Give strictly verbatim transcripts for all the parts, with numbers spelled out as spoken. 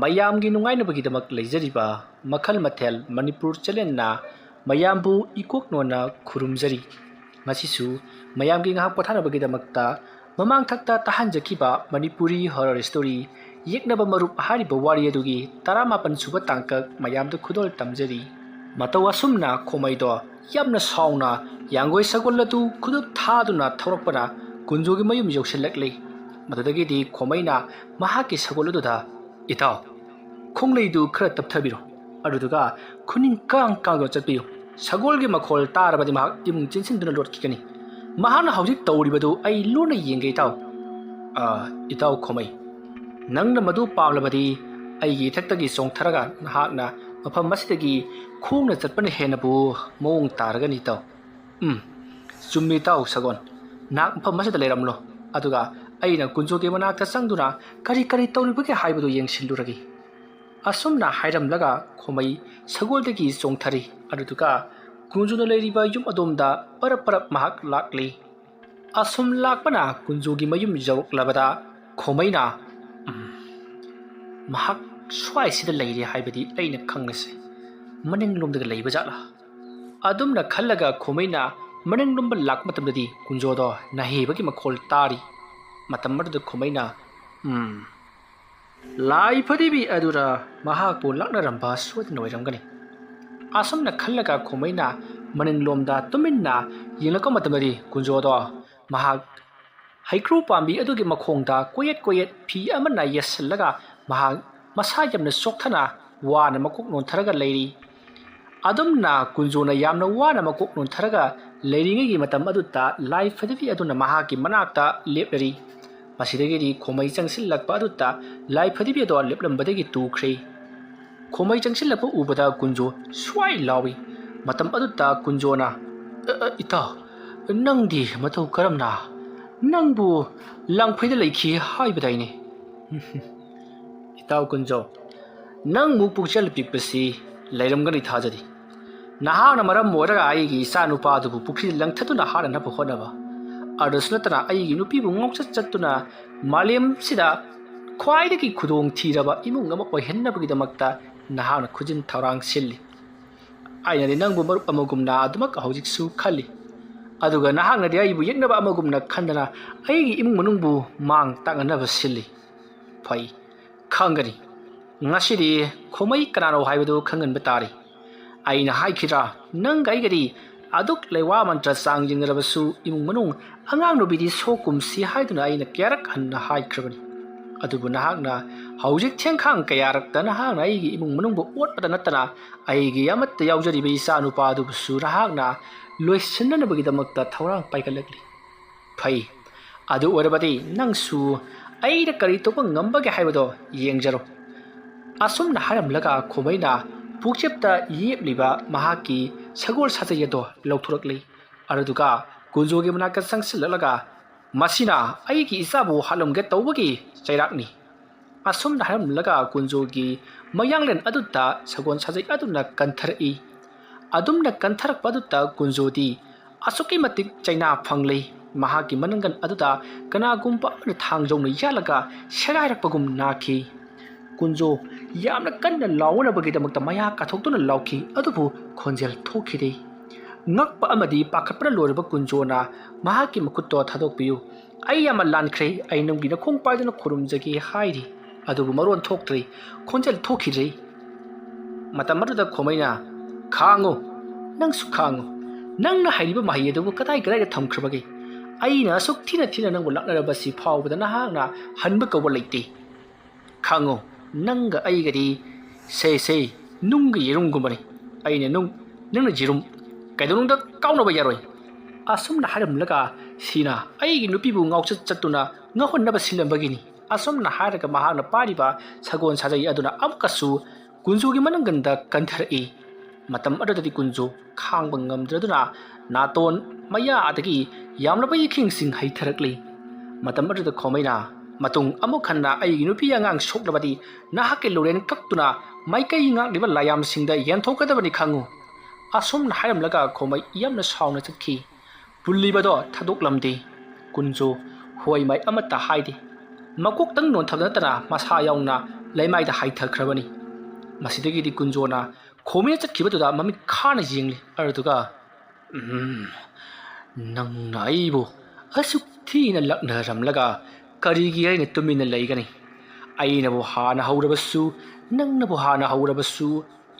ꯃꯌꯥꯝꯒꯤ ꯅꯨꯡꯉꯥꯏꯅꯕꯒꯤꯗꯃꯛ ꯂꯩꯖꯔꯤꯕ ꯃꯈꯜ ꯃꯊꯦꯜ ꯃꯅꯤꯄꯨꯔ ꯆꯦꯅꯦꯜꯅ ꯃꯌꯥꯝꯕꯨ ꯏꯀꯣꯛ ꯅꯣꯟꯅ ꯈꯨꯔꯨꯝꯖꯔꯤ꯫ ꯉꯁꯤꯁꯨ ꯃꯌꯥꯝꯒꯤ ꯉꯥꯏꯍꯥꯛ ꯄꯣꯊꯥꯅꯕꯒꯤꯗꯃꯛꯇ ꯃꯃꯥꯡꯊꯛꯇ ꯇꯥꯍꯟꯖꯈꯤꯕ ꯃꯅꯤꯄꯨꯔꯤ ꯍꯣꯔꯔ ꯁ꯭ꯇꯣꯔꯤ ꯌꯦꯛꯅꯕ ꯃꯔꯨꯞ ꯍꯥꯏꯔꯤꯕ ꯋꯥꯔꯤ ꯑꯗꯨꯒꯤ ꯇꯔꯥꯃꯥꯄꯟ ꯁꯨꯕ ꯇꯥꯡꯀꯛ ꯃꯌꯥꯝꯗ ꯈꯨꯗꯣꯜ ꯇꯝꯖꯔꯤ꯫ ꯃꯇꯧ ꯑꯁꯨꯝꯅ ꯈꯣꯃꯩꯗꯣ ꯌꯥꯝꯅ ꯁꯥꯎꯅ ꯌꯥꯡꯒꯣꯏ ꯁꯒꯣꯜ ꯑꯗꯨ ꯈꯨꯗꯨꯞ ꯊꯥꯗꯨꯅ ꯊꯧꯔꯛꯄꯅ ꯀꯨꯟꯖꯣꯒꯤ ꯃꯌꯨꯝ ꯌꯧꯁꯤꯜꯂꯛꯂꯤ꯫ ꯃꯗꯨꯗꯒꯤꯗꯤ ꯈꯣꯃꯩꯅ ꯃꯍꯥꯛꯀꯤ ꯁꯒꯣꯜ ꯑꯗꯨꯗ, "ꯏꯇꯥꯎ, ꯈꯣꯡꯂꯩꯗꯨ ꯈꯔ ꯇꯞꯊꯕꯤꯔꯣ, ꯑꯗꯨꯗꯨꯒ ꯈꯨꯅꯤꯡ ꯀꯥꯡ ꯀꯥꯡꯗꯨꯅ ꯆꯠꯄꯤꯌꯨ꯫ ꯁꯒꯣꯜꯒꯤ ꯃꯈꯣꯜ ꯇꯥꯔꯕꯗꯤ ꯃꯍꯥꯛ ꯏꯃꯨꯡ ꯆꯦꯟꯁꯤꯟꯗꯨꯅ ꯂꯣꯠꯈꯤꯒꯅꯤ꯫ ꯃꯍꯥꯛꯅ ꯍꯧꯖꯤꯛ ꯇꯧꯔꯤꯕꯗꯨ ꯑꯩ ꯂꯣꯟꯅ ꯌꯦꯡꯒꯦ, ꯏꯇꯥꯎ꯫" "ꯑꯥ, ꯏꯇꯥꯎ ꯈꯣꯃꯩ, ꯅꯪꯅ ꯃꯗꯨ ꯄꯥꯝꯂꯕꯗꯤ ꯑꯩꯒꯤ ꯏꯊꯛꯇꯒꯤ ꯆꯣꯡꯊꯔꯒ ꯅꯍꯥꯛꯅ ꯃꯐꯝ ꯑꯁꯤꯗꯒꯤ ꯈꯣꯡꯅ ꯆꯠꯄꯅ ꯍꯦꯟꯅꯕꯨ ꯃꯑꯣꯡ ꯇꯥꯔꯒꯅꯤ, ꯏꯇꯥꯎ꯫" "ꯎꯝ, ꯆꯨꯝꯃꯤ, ꯏꯇꯥꯎ ꯁꯒꯣꯜ꯫ ꯅꯍꯥꯛ ꯃꯐꯝ ꯑꯁꯤꯗ ꯂꯩꯔꯝꯂꯣ, ꯑꯗꯨꯒ ꯑꯩꯅ ꯀꯨꯟꯖꯣꯒꯤ ꯃꯅꯥꯛꯇ ꯆꯪꯗꯨꯅ ꯀꯔꯤ ꯀꯔꯤ ꯇꯧꯔꯤꯕꯒꯦ ꯍꯥꯏꯕꯗꯨ ꯌꯦꯡꯁꯤꯜꯂꯨꯔꯒꯦ꯫" ꯑꯁꯨꯝꯅ ꯍꯥꯏꯔꯝꯂꯒ ꯈꯣꯃꯩ ꯁꯒꯣꯜꯗꯒꯤ ꯆꯣꯡꯊꯔꯤ꯫ ꯑꯗꯨꯗꯨꯒ ꯀꯨꯟꯖꯣꯅ ꯂꯩꯔꯤꯕ ꯌꯨꯝ ꯑꯗꯣꯝꯗ ꯄꯔꯞ ꯄꯔꯞ ꯃꯍꯥꯛ ꯂꯥꯛꯂꯤ꯫ ꯑꯁꯨꯝ ꯂꯥꯛꯄꯅ ꯀꯨꯟꯖꯣꯒꯤ ꯃꯌꯨꯝ ꯌꯧꯔꯛꯂꯕꯗ ꯈꯣꯃꯩꯅ, "ꯎꯝ, ꯃꯍꯥꯛ ꯁ꯭ꯋꯥꯏꯁꯤꯗ ꯂꯩꯔꯦ ꯍꯥꯏꯕꯗꯤ ꯑꯩꯅ ꯈꯪꯂꯤꯁꯦ ꯃꯅꯤꯡꯂꯣꯝꯗꯒ ꯂꯩꯕ ꯖꯥꯠꯂꯥ?" ꯑꯗꯨꯝꯅ ꯈꯜꯂꯒ ꯈꯣꯃꯩꯅ ꯃꯅꯤꯡꯂꯣꯝꯗ ꯂꯥꯛꯄ ꯃꯇꯝꯗꯗꯤ ꯀꯨꯟꯖꯣꯗꯣ ꯅꯥꯍꯦꯕꯒꯤ ꯃꯈꯣꯜ ꯇꯥꯔꯤ꯫ ꯃꯇꯝ ꯑꯗꯨꯗ ꯈꯣꯃꯩꯅ, "ꯎꯝ, ꯂꯥꯏ ꯐꯗꯤꯕꯤ ꯑꯗꯨꯔ ꯃꯍꯥꯛꯄꯨ ꯂꯥꯛꯅꯔꯝꯕ ꯁꯣꯏꯗꯅ ꯑꯣꯏꯔꯝꯒꯅꯤ꯫" ꯑꯁꯨꯝꯅ ꯈꯜꯂꯒ ꯈꯣꯃꯩꯅ ꯃꯅꯤꯡꯂꯣꯝꯗ ꯇꯨꯃꯤꯟꯅ ꯌꯦꯡꯂꯛꯄ ꯃꯇꯝꯗꯗꯤ ꯀꯨꯟꯖꯣꯗꯣ ꯃꯍꯥꯛ ꯍꯩꯀ꯭ꯔꯨ ꯄꯥꯝꯕꯤ ꯑꯗꯨꯒꯤ ꯃꯈꯣꯡꯗ ꯀꯣꯌꯦꯠ ꯀꯣꯌꯦꯠ ꯐꯤ ꯑꯃꯅ ꯌꯦꯠꯁꯤꯜꯂꯒ ꯃꯍꯥꯛ ꯃꯁꯥ ꯌꯥꯝꯅ ꯆꯣꯛꯊꯅ ꯋꯥꯅ ꯃꯀꯣꯛ ꯅꯣꯟꯊꯔꯒ ꯂꯩꯔꯤ꯫ ꯑꯗꯨꯝꯅ ꯀꯨꯟꯖꯣꯅ ꯌꯥꯝꯅ ꯋꯥꯅ ꯃꯀꯣꯛ ꯅꯣꯟꯊꯔꯒ ꯂꯩꯔꯤꯉꯩꯒꯤ ꯃꯇꯝ ꯑꯗꯨꯗ ꯂꯥꯏ ꯐꯗꯤꯕꯤ ꯑꯗꯨꯅ ꯃꯍꯥꯛꯀꯤ ꯃꯅꯥꯛꯇ ꯂꯦꯞꯂꯔꯤ꯫ ꯃꯁꯤꯗꯒꯤꯗꯤ ꯈꯣꯃꯩ ꯆꯪꯁꯤꯜꯂꯛꯄ ꯑꯗꯨꯗ ꯂꯥꯏ ꯐꯗꯤꯕꯤ ꯑꯗꯣ ꯂꯦꯞꯂꯝꯕꯗꯒꯤ ꯇꯨꯈ꯭ꯔꯦ꯫ ꯈꯣꯃꯩ ꯆꯪꯁꯤꯜꯂꯛꯄ ꯎꯕꯗ ꯀꯨꯟꯖꯣ ꯁ꯭ꯋꯥꯏ ꯂꯥꯎꯏ꯫ ꯃꯇꯝ ꯑꯗꯨꯗ ꯀꯨꯟꯖꯣꯅ, "ꯑ, ꯑ, ꯏꯇꯥꯎ, ꯅꯪꯗꯤ ꯃꯇꯧ ꯀꯔꯝꯅ? ꯅꯪꯕꯨ ꯂꯥꯡꯐꯩꯗ ꯂꯩꯈꯤ ꯍꯥꯏꯕꯗꯥꯏꯅꯦ?" "ꯏꯇꯥꯎ ꯀꯨꯟꯖꯣ, ꯅꯪ ꯃꯨꯛ ꯄꯨꯛꯆꯦꯜ ꯄꯤꯛꯄꯁꯤ ꯂꯩꯔꯝꯒꯅꯤ ꯊꯥꯖꯗꯦ꯫ ꯅꯍꯥꯛꯅ ꯃꯔꯝ ꯑꯣꯏꯔꯒ ꯑꯩꯒꯤ ꯏꯆꯥ ꯅꯨꯄꯥ ꯑꯗꯨꯕꯨ ꯄꯨꯈ꯭ꯔꯤꯗ ꯂꯪꯊꯠꯇꯨꯅ ꯍꯥꯠꯅꯅꯕ ꯍꯣꯠꯅꯕ, ꯑꯗꯨꯁꯨ ꯅꯠꯇꯅ ꯑꯩꯒꯤ ꯅꯨꯄꯤꯕꯨ ꯉꯥꯎꯆꯠ ꯆꯠꯇꯨꯅ ꯃꯥꯂꯦꯝꯁꯤꯗ ꯈ꯭ꯋꯥꯏꯗꯒꯤ ꯈꯨꯗꯣꯡ ꯊꯤꯔꯕ ꯏꯃꯨꯡ ꯑꯃ ꯑꯣꯏꯍꯟꯅꯕꯒꯤꯗꯃꯛꯇ ꯅꯍꯥꯛꯅ ꯈꯨꯖꯤꯟ ꯊꯧꯔꯥꯡ ꯁꯤꯜꯂꯤ꯫ ꯑꯩꯅꯗꯤ ꯅꯪꯕꯨ ꯃꯔꯨꯞ ꯑꯃꯒꯨꯝꯅ ꯑꯗꯨꯃꯛ ꯍꯧꯖꯤꯛꯁꯨ ꯈꯜꯂꯤ꯫ ꯑꯗꯨꯒ ꯅꯍꯥꯛꯅꯗꯤ ꯑꯩꯕꯨ ꯌꯦꯛꯅꯕ ꯑꯃꯒꯨꯝꯅ ꯈꯟꯗꯅ ꯑꯩꯒꯤ ꯏꯃꯨꯡ ꯃꯅꯨꯡꯕꯨ ꯃꯥꯡ ꯇꯥꯛꯅꯅꯕ ꯁꯤꯜꯂꯤ꯫ ꯐꯩ, ꯈꯪꯒꯅꯤ꯫ ꯉꯁꯤꯗꯤ ꯈꯣꯃꯩ ꯀꯅꯥꯅꯣ ꯍꯥꯏꯕꯗꯨ ꯈꯪꯍꯟꯕ ꯇꯥꯔꯦ꯫ ꯑꯩꯅ ꯍꯥꯏꯈꯤꯗ꯭ꯔꯥ, ꯅꯪꯒ ꯑꯩꯒꯗꯤ ꯑꯗꯨꯛ ꯂꯩꯋꯥ ꯃꯟꯇ꯭ꯔ ꯆꯥꯡ ꯌꯦꯡꯅꯔꯕꯁꯨ ꯏꯃꯨꯡ ꯃꯅꯨꯡ ꯑꯉꯥꯡ ꯅꯨꯕꯤꯗꯤ ꯁꯣꯛꯀꯨꯝꯁꯤ ꯍꯥꯏꯗꯨꯅ ꯑꯩꯅ ꯀꯌꯥꯔꯛ ꯍꯟꯅ ꯍꯥꯏꯈ꯭ꯔꯕꯅꯤ꯫ ꯑꯗꯨꯕꯨ ꯅꯍꯥꯛꯅ ꯍꯧꯖꯤꯛ ꯊꯦꯡꯈꯥꯡ ꯀꯌꯥꯔꯛꯇ ꯅꯍꯥꯛꯅ ꯑꯩꯒꯤ ꯏꯃꯨꯡ ꯃꯅꯨꯡꯕꯨ ꯑꯣꯠꯄꯗ ꯅꯠꯇꯅ ꯑꯩꯒꯤ ꯑꯃꯠꯇ ꯌꯥꯎꯖꯔꯤꯕ ꯏꯆꯥ ꯅꯨꯄꯥ ꯑꯗꯨꯕꯨꯁꯨ ꯅꯍꯥꯛꯅ ꯂꯣꯏꯁꯤꯟꯅꯅꯕꯒꯤꯗꯃꯛꯇ ꯊꯧꯔꯥꯡ ꯄꯥꯏꯈꯠꯂꯛꯂꯤ꯫ ꯐꯩ, ꯑꯗꯨ ꯑꯣꯏꯔꯕꯗꯤ ꯅꯪꯁꯨ ꯑꯩꯅ ꯀꯔꯤ ꯇꯧꯕ ꯉꯝꯕꯒꯦ ꯍꯥꯏꯕꯗꯣ ꯌꯦꯡꯖꯔꯣ꯫ ꯑꯁꯨꯝꯅ ꯍꯥꯏꯔꯝꯂꯒ ꯈꯣꯃꯩꯅ ꯄꯨꯛꯆꯦꯞꯇ ꯌꯦꯞꯂꯤꯕ ꯃꯍꯥꯛꯀꯤ ꯁꯒꯣꯜ ꯁꯥꯖꯩ ꯑꯗꯣ ꯂꯧꯊꯣꯔꯛꯂꯤ꯫ ꯑꯗꯨꯗꯨꯒ ꯀꯨꯟꯖꯣꯒꯤ ꯃꯅꯥꯛꯇ ꯆꯪꯁꯤꯜꯂꯛꯂꯒ, "ꯃꯁꯤꯅ ꯑꯩꯒꯤ ꯏꯆꯥꯕꯨ ꯍꯥꯠꯂꯝꯒꯦ ꯇꯧꯕꯒꯤ ꯆꯩꯔꯥꯛꯅꯤ"꯫ ꯑꯁꯨꯝꯅ ꯍꯥꯏꯔꯝꯂꯒ ꯀꯨꯟꯖꯣꯒꯤ ꯃꯌꯥꯡꯂꯦꯟ ꯑꯗꯨꯗ ꯁꯒꯣꯜ ꯁꯥꯖꯩ ꯑꯗꯨꯅ ꯀꯟꯊꯔꯛꯏ꯫ ꯑꯗꯨꯝꯅ ꯀꯟꯊꯔꯛꯄ ꯑꯗꯨꯗ ꯀꯨꯟꯖꯣꯗꯤ ꯑꯁꯨꯛꯀꯤ ꯃꯇꯤꯛ ꯆꯩꯅꯥ ꯐꯪꯂꯤ꯫ ꯃꯍꯥꯛꯀꯤ ꯃꯅꯪꯒꯟ ꯑꯗꯨꯗ ꯀꯅꯥꯒꯨꯝꯕ ꯑꯃꯅ ꯊꯥꯡꯖꯧꯅ ꯌꯥꯜꯂꯒ ꯁꯦꯒꯥꯏꯔꯛꯄꯒꯨꯝ ꯅꯥꯈꯤ꯫ ꯀꯨꯟꯖꯣ ꯌꯥꯝꯅ ꯀꯟꯅ ꯂꯥꯎꯅꯅꯕꯒꯤꯗꯃꯛꯇ ꯃꯌꯥ ꯀꯥꯊꯣꯛꯇꯨꯅ ꯂꯥꯎꯈꯤ, ꯑꯗꯨꯕꯨ ꯈꯣꯟꯖꯦꯜ ꯊꯣꯛꯈꯤꯗꯦ꯫ ꯉꯛꯄ ꯑꯃꯗꯤ ꯄꯥꯈꯠꯄꯅ ꯂꯣꯏꯔꯕ ꯀꯨꯟꯖꯣꯅ ꯃꯍꯥꯛꯀꯤ ꯃꯈꯨꯠꯇꯣ ꯊꯥꯗꯣꯛꯄꯤꯌꯨ, "ꯑꯩ ꯌꯥꯝꯅ ꯂꯥꯟꯈ꯭ꯔꯦ, ꯑꯩ ꯅꯪꯒꯤ ꯅꯈꯣꯡ ꯄꯥꯏꯗꯨꯅ ꯈꯨꯔꯨꯝꯖꯒꯦ" ꯍꯥꯏꯔꯤ꯫ ꯑꯗꯨꯕꯨ ꯃꯔꯣꯟ ꯊꯣꯛꯇ꯭ꯔꯦ, ꯈꯣꯟꯖꯦꯜ ꯊꯣꯛꯈꯤꯗ꯭ꯔꯦ꯫ ꯃꯇꯝ ꯑꯗꯨꯗ ꯈꯣꯃꯩꯅ, "ꯈꯥꯡꯉꯨ, ꯅꯪꯁꯨ ꯈꯥꯡꯉꯨ꯫ ꯅꯪꯅ ꯍꯩꯔꯤꯕ ꯃꯍꯩ ꯑꯗꯨꯕꯨ ꯀꯗꯥꯏ ꯀꯗꯥꯏꯗ ꯊꯝꯈ꯭ꯔꯕꯒꯦ? ꯑꯩꯅ ꯑꯁꯨꯛ ꯊꯤꯅ ꯊꯤꯅ ꯅꯪꯕꯨ ꯂꯥꯛꯅꯔꯕꯁꯤ ꯐꯥꯎꯕꯗ ꯅꯍꯥꯛꯅ ꯍꯟꯕ ꯀꯧꯕ ꯂꯩꯇꯦ꯫ ꯈꯪꯉꯨ, ꯅꯪꯒ ꯑꯩꯒꯗꯤ ꯁꯦ ꯁꯦ ꯅꯨꯡꯒ ꯌꯦꯔꯨꯝꯒꯨꯝꯕꯅꯤ꯫ ꯑꯩꯅ ꯅꯨꯡ, ꯅꯪꯅ ꯌꯦꯔꯨꯝ꯫ ꯀꯩꯗꯧꯅꯨꯡꯗ ꯀꯥꯎꯅꯕ ꯌꯥꯔꯣꯏ"꯫ ꯑꯁꯨꯝꯅ ꯍꯥꯏꯔꯝꯂꯒ ꯁꯤꯅ ꯑꯩꯒꯤ ꯅꯨꯄꯤꯕꯨ ꯉꯥꯎꯆꯠ ꯆꯠꯇꯨꯅ ꯉꯥꯎꯍꯟꯅꯕ ꯁꯤꯜꯂꯝꯕꯒꯤꯅꯤ꯫ ꯑꯁꯨꯝꯅ ꯍꯥꯏꯔꯒ ꯃꯍꯥꯛꯅ ꯄꯥꯏꯔꯤꯕ ꯁꯒꯣꯜ ꯁꯥꯖꯩ ꯑꯗꯨꯅ ꯑꯃꯨꯛꯀꯁꯨ ꯀꯨꯟꯖꯨꯒꯤ ꯃꯅꯪꯒꯟꯗ ꯀꯟꯊꯔꯛꯏ꯫ ꯃꯇꯝ ꯑꯗꯨꯗꯗꯤ ꯀꯨꯟꯖꯨ ꯈꯥꯡꯕ ꯉꯝꯗ꯭ꯔꯗꯨꯅ ꯅꯥꯇꯣꯟ ꯃꯌꯥꯗꯒꯤ ꯌꯥꯝꯂꯕ ꯏꯈꯤꯡꯁꯤꯡ ꯍꯩꯊꯔꯛꯂꯤ꯫ ꯃꯇꯝ ꯑꯗꯨꯗ ꯈꯣꯃꯩꯅ, "ꯃꯇꯨꯡ ꯑꯃꯨꯛ ꯍꯟꯅ ꯑꯩꯒꯤ ꯅꯨꯄꯤ ꯑꯉꯥꯡ ꯁꯣꯛꯂꯕꯗꯤ ꯅꯍꯥꯛꯀꯤ ꯂꯨꯔꯦꯟ ꯀꯛꯇꯨꯅ ꯃꯥꯏꯀꯩ ꯉꯥꯛꯂꯤꯕ ꯂꯥꯏꯌꯥꯝꯁꯤꯡꯗ ꯌꯦꯟꯊꯣꯛꯀꯗꯕꯅꯤ ꯈꯪꯉꯨ"꯫ ꯑꯁꯨꯝꯅ ꯍꯥꯏꯔꯝꯂꯒ ꯈꯣꯃꯩ ꯌꯥꯝꯅ ꯁꯥꯎꯅ ꯆꯠꯈꯤ꯫ ꯄꯨꯜꯂꯤꯕꯗꯣ ꯊꯥꯗꯣꯛꯂꯝꯗꯦ꯫ ꯀꯨꯟꯖꯨ ꯍꯣꯏ ꯃꯥꯏ ꯑꯃꯠꯇ ꯍꯥꯏꯗꯦ꯫ ꯃꯀꯣꯛꯇꯪ ꯅꯣꯟꯊꯕ ꯅꯠꯇꯅ ꯃꯁꯥ ꯌꯥꯎꯅ ꯂꯩꯃꯥꯏꯗ ꯍꯥꯏꯊꯈ꯭ꯔꯕꯅꯤ꯫ ꯃꯁꯤꯗꯒꯤꯗꯤ ꯀꯨꯟꯖꯣꯅ ꯈꯣꯃꯩꯅ ꯆꯠꯈꯤꯕꯗꯨꯗ ꯃꯃꯤꯠ ꯈꯥꯅ ꯌꯦꯡꯂꯤ꯫ ꯑꯗꯨꯗꯨꯒ, "ꯎꯝ, ꯅꯪꯅ ꯑꯩꯕꯨ ꯑꯁꯨꯛ ꯊꯤꯅ ꯂꯛꯅꯔꯝꯂꯒ ꯀꯔꯤꯒꯤ ꯑꯩꯅ ꯇꯨꯃꯤꯟꯅ ꯂꯩꯒꯅꯤ? ꯑꯩꯅꯕꯨ ꯍꯥꯟꯅ ꯍꯧꯔꯕꯁꯨ, ꯅꯪꯅꯕꯨ ꯍꯥꯟꯅ ꯍꯧꯔꯕꯁꯨ,